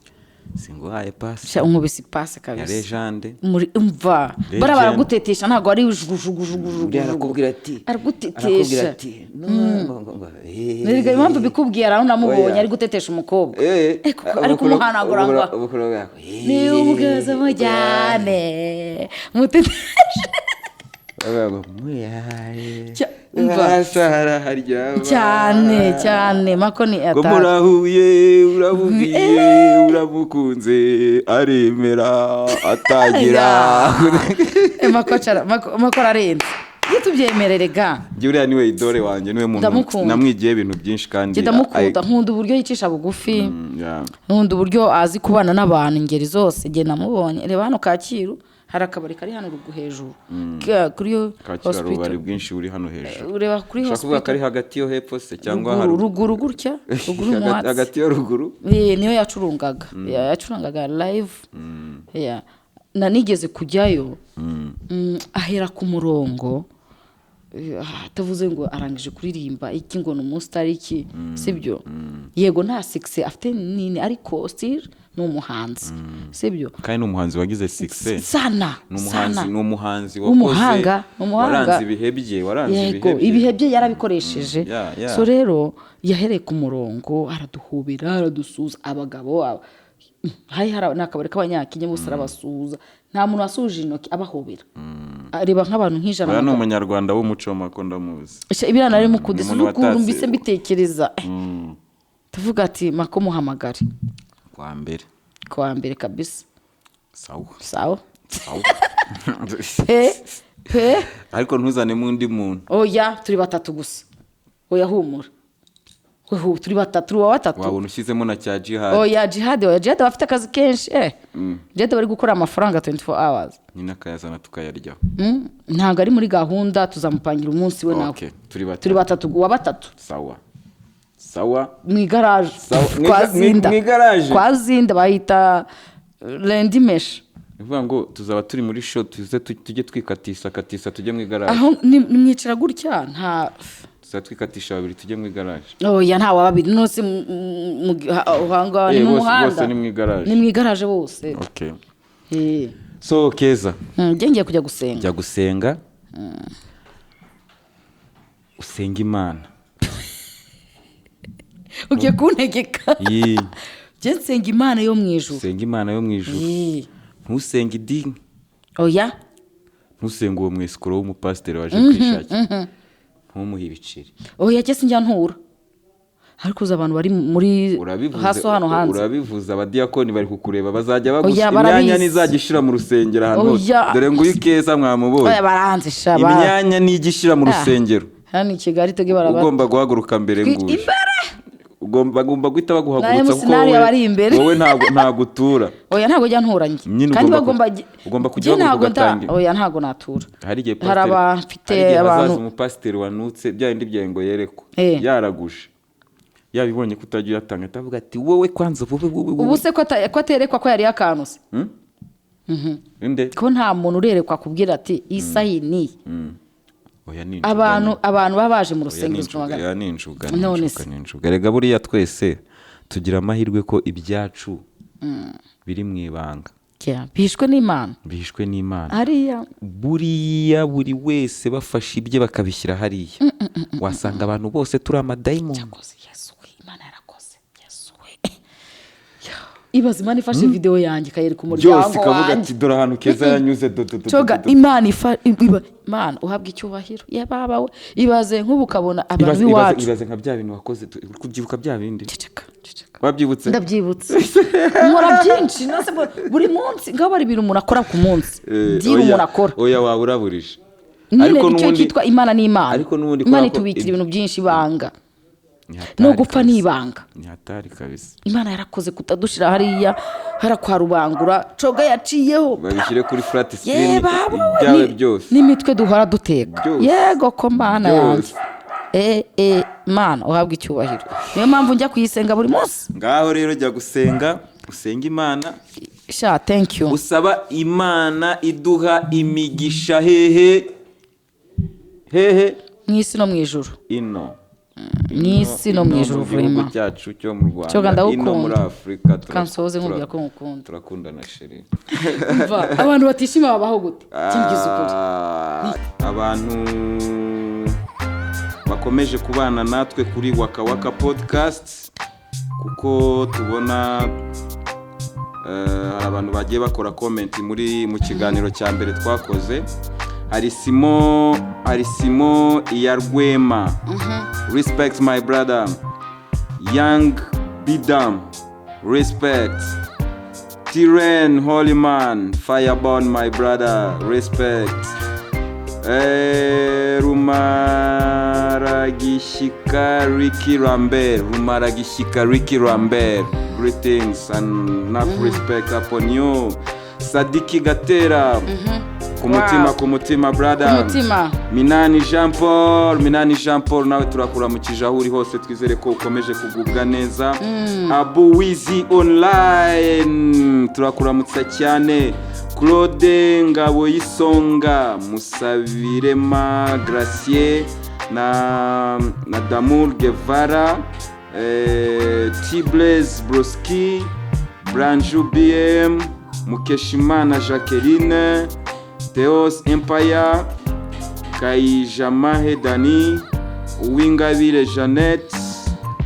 Singuhaye passe. Unkubise passe kabisa. Ya legende. Muri umva. Bara baragutetesha ntago ari jugujugujugu. Arakubwira ati. Aragutetesha. Nirega impamvu bikubwiye araho namubonye ari gutetesha umukobwa. Ari kumuhanagura ngo. Ni ubwaza mujyane. Muteteshe. Cyane cyane Mako ni atari. Ngo murahuye urabugiye uramukunze aremera atagira. Mako ararenze. Yitubyemerere ga. Njye uriya niwe idore wanjye niwe muntu namwigiye ibintu byinshi kandi ndamukunda, nkunda uburyo yicisha bugufi. Nkunda uburyo azi kubana n'abantu ingeri zose. Nge namubonye reba hano Kacyiru hari akabari kari hano rugu hejuru kuri hospital ubari bwinshi uri hano hejuru ureba kuri hospital kuvuga kari hagati yo hepfo se cyangwa ruguru gutya ruguru muhatsi hagati yo ruguru niyo yacurungaga yacurangaga live yeah na nigeze kujyayo ahera ku murongo atavuze ngo arangije kuririmba iki ngo ni umustar iki sibyo yego nta success afite nini ariko still ni umuhanzi sibyo kandi ni umuhanzi wagize success sana ni umuhanzi wakoze waranze ibihe bye yego ibihe bye yarabikoresheje so rero yahereye ku murongo araduhubira aradusuza abagabo hari n'akabari k'abanyakinya bose arabasuhuza nta muntu wasuje intoki abahobera areba nk'abantu nk'ijana. Uriya ni umunyarwanda w'umuco Mako ndamuzi. Ibiriya nari mukunda ukuntu mbise mbitekereza tuvuga ati Mako muhamagare kwa mbere kabisa. Sawa pe ariko ntuzanemo undi muntu. Oya turi batatu gusa. Oya humura turi batatu wa batatu wabona ushyizemo na cya Jihad. Oya Jihad bafite akazi kenshi Jihad bari gukora amafaranga 24 hours nyina akayazana tukayaryaho. Ntabwo ari muri gahunda tuzamupangira umunsi we nawe. Turi batatu wa batatu. Sawa mu igaraje kwa Zinda bahita Landy Mesh. Bivuga ngo tuzaba turi muri show tuze tujye twikatisa katisa tujye mu igaraje. Aho nimwicara gutya nta twikatisha babiri tujye mu igaraje. Oya nta wa babiri nose uhanga ni mu muhanda. Bose ni mu igaraje. Ni mu igaraje bose. Okay. So Keza. Ngiye kujya gusenga. Jya gusenga. Usenga Imana. Ugiye kuntegeka. Jye nsenga Imana yo mu ijuru. Usenga Imana yo mu ijuru. Ntusenge idini. Oya. Ntusenge uwo mwesikoro w'umupasiteri waje kwishakira. Ntumuhe ibiceri. Oya cyo sinjya ntura. Ariko uza abantu bari muri haso hano hanze. Urabivuza abadiyakoni bari kukureba bazajya bagusa imyanya nizagishira mu rusengero hano hose. Dore ngo uyikeza mwamubonye. Oya baranze sha. Imyanya nigishira mu rusengero. Hano i Kigali tuge baraba. Ugomba guhaguruka mbere nguje. Ugomba guhita baguhagurutsa kuko wowe ntabwo utura. Oya ntabwo jya ntura njye. Kandi bagomba kujya ugatanga. Oya ntabwo natura. Hari igihe pasiteri abantu umupasiteri wanutse bya bindi byawe ngo yerekwe yaraguje yabibonye ko utagiye uyatanga atavuga ati wowe kwanza wowe ubu se ko aterekwa ko yari yakanuse inde ko nta muntu urerekwa kubwira ati isahi ni abantu baba baje mu rusengero. Oya ni injuga. Erega buriya twese tugira amahirwe ko ibyacu biri mu ibanga. Bihishwe n'Imana. Bihishwe n'Imana. Hariya buriya buri wese bafashe ibye bakabishyira hariya wasanga abantu bose turi amadayimoni. Yesu we Imana yarakoze. Yesu we ibaze Imana ifashe video yanjye ikayereka umuryango wanjye byose ikavuga ati dore ahantu Keza yanyuze coga Imana Imana uhabwa icyubahiro yababa we ibaze nk'ubu ukabona abantu b'iwacu ibaze nka bya bintu wakoze kubyibuka bya bindi ceceka wabyibutse ndabyibutse nkora byinshi nase buri munsi ngaho bari ibintu umuntu akora ku munsi dira umuntu akora oya waba uraburije ariko n'ubundi cyitwa Imana n'Imana ariko n'ubundi Imana itubikira ibintu byinshi ibanga no gupfa ni ibanga. Ni hatari kabisa. Imana yarakoze kutadushira hariya harakwa rubangura coga yaciyeho babishyire kuri flat screen byawe byose n'imitwe duhora duteka yego ko Mana yanjye. Mana uhabwe icyubahiro. Niyo mpamvu njya kuyisenga buri munsi. Ngaho rero jya gusenga, usenga Imana. Sha, thank you. Usaba Imana iduha imigisha hehe hehe? Mu isi no mu ijuru. Ino. Mu isi no mu ijuru. Mu gihugu Vraiment. cyacu cyo mu Cyoga, Rwanda, ino ndagukunda. muri Afurika. Kansoze nkubwira ko ngukunda. Turakundana, chérie. Umva, abantu batishima babaho gute? Kimbwiza ukuri. Ah, abantu bakomeje kubana natwe kuri Waka Waka Podcast, kuko tubona hari abantu bagiye bakora comment muri mu kiganiro cya mbere twakoze. Hari Simo Iyarwema, respect my brother. Young Bidam, respect. Tiren Holyman, Fireborn my brother, respect. Rumaragishyika Ricky Rambert, Rumaragishyika Ricky Rambert, greetings and enough respect upon you. Sadiki Gatera, ku mutima. Ku mutima, brother. Ku mutima. Minani Jean Paul, Minani Jean Paul, nawe turakuramukije aho uri hose, twizere ko ukomeje kugubwa neza. Abu Wizi Online, turakuramutsa cyane. Claude Ngabo y'Isonga, Musabirema Gracier na Damour Guevara, Tibles Broski, Branju BM, Mukeshimana Jacqueline, Theos Empire, Kayijamahe Dani, Uwingabire Jeannette,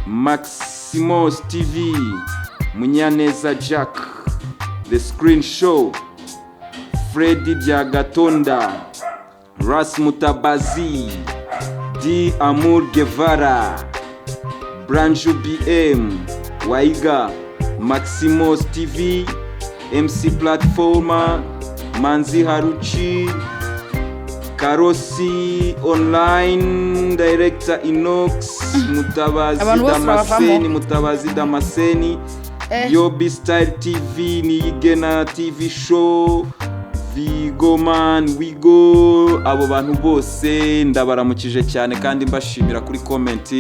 Maximos TV, Munyaneza Jack, The Screen Show, Freddy Byagatonda, Ras Mutabazi, D Amour Guevara, Branju BM, Waiga, Maximos TV, MC Platformer, Manzi Haruchi, Karosi Online, Director Inox, Mutabazi Abantu bose Damascene, babavamo. Mutabazi Damascene, Yobi Style TV, Niyigena TV Show, Vigoman, Wigo, abo bantu bose ndabaramukije cyane kandi mbashimira kuri comment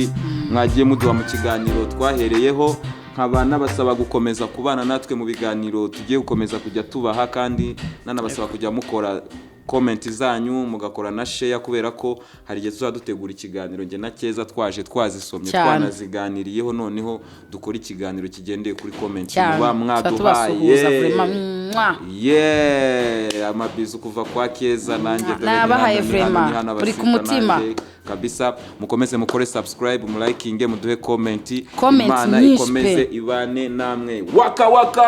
mwagiye muduha mu kiganiro twahereyeho, nkaba nabasaba gukomeza kubana natwe mu biganiro tugiye gukomeza kujya tubaha, kandi nanabasaba kujya mukora comment zanyu, mugakora na share, kubera ko hari igihe tuzaba dutegura ikiganiro njye na Keza twaje twazisomye, twanaziganiriyeho, noneho dukora ikiganiro kigendeye kuri comment muba Tuba mwaduhaye. tubasuhuza vraiment. Mwah. Yeah, amabizu kuva kwa Keza nanjye dore ni Nabahaye hano, ni hano, vraiment. ni hano Turi ku abasista mutima. nanjye kabisa. Mukomeze mukore subscribe, mulayikinge, muduhe comment. Comment Imana nyinshi ikomeze pe. ibane namwe. Waka waka.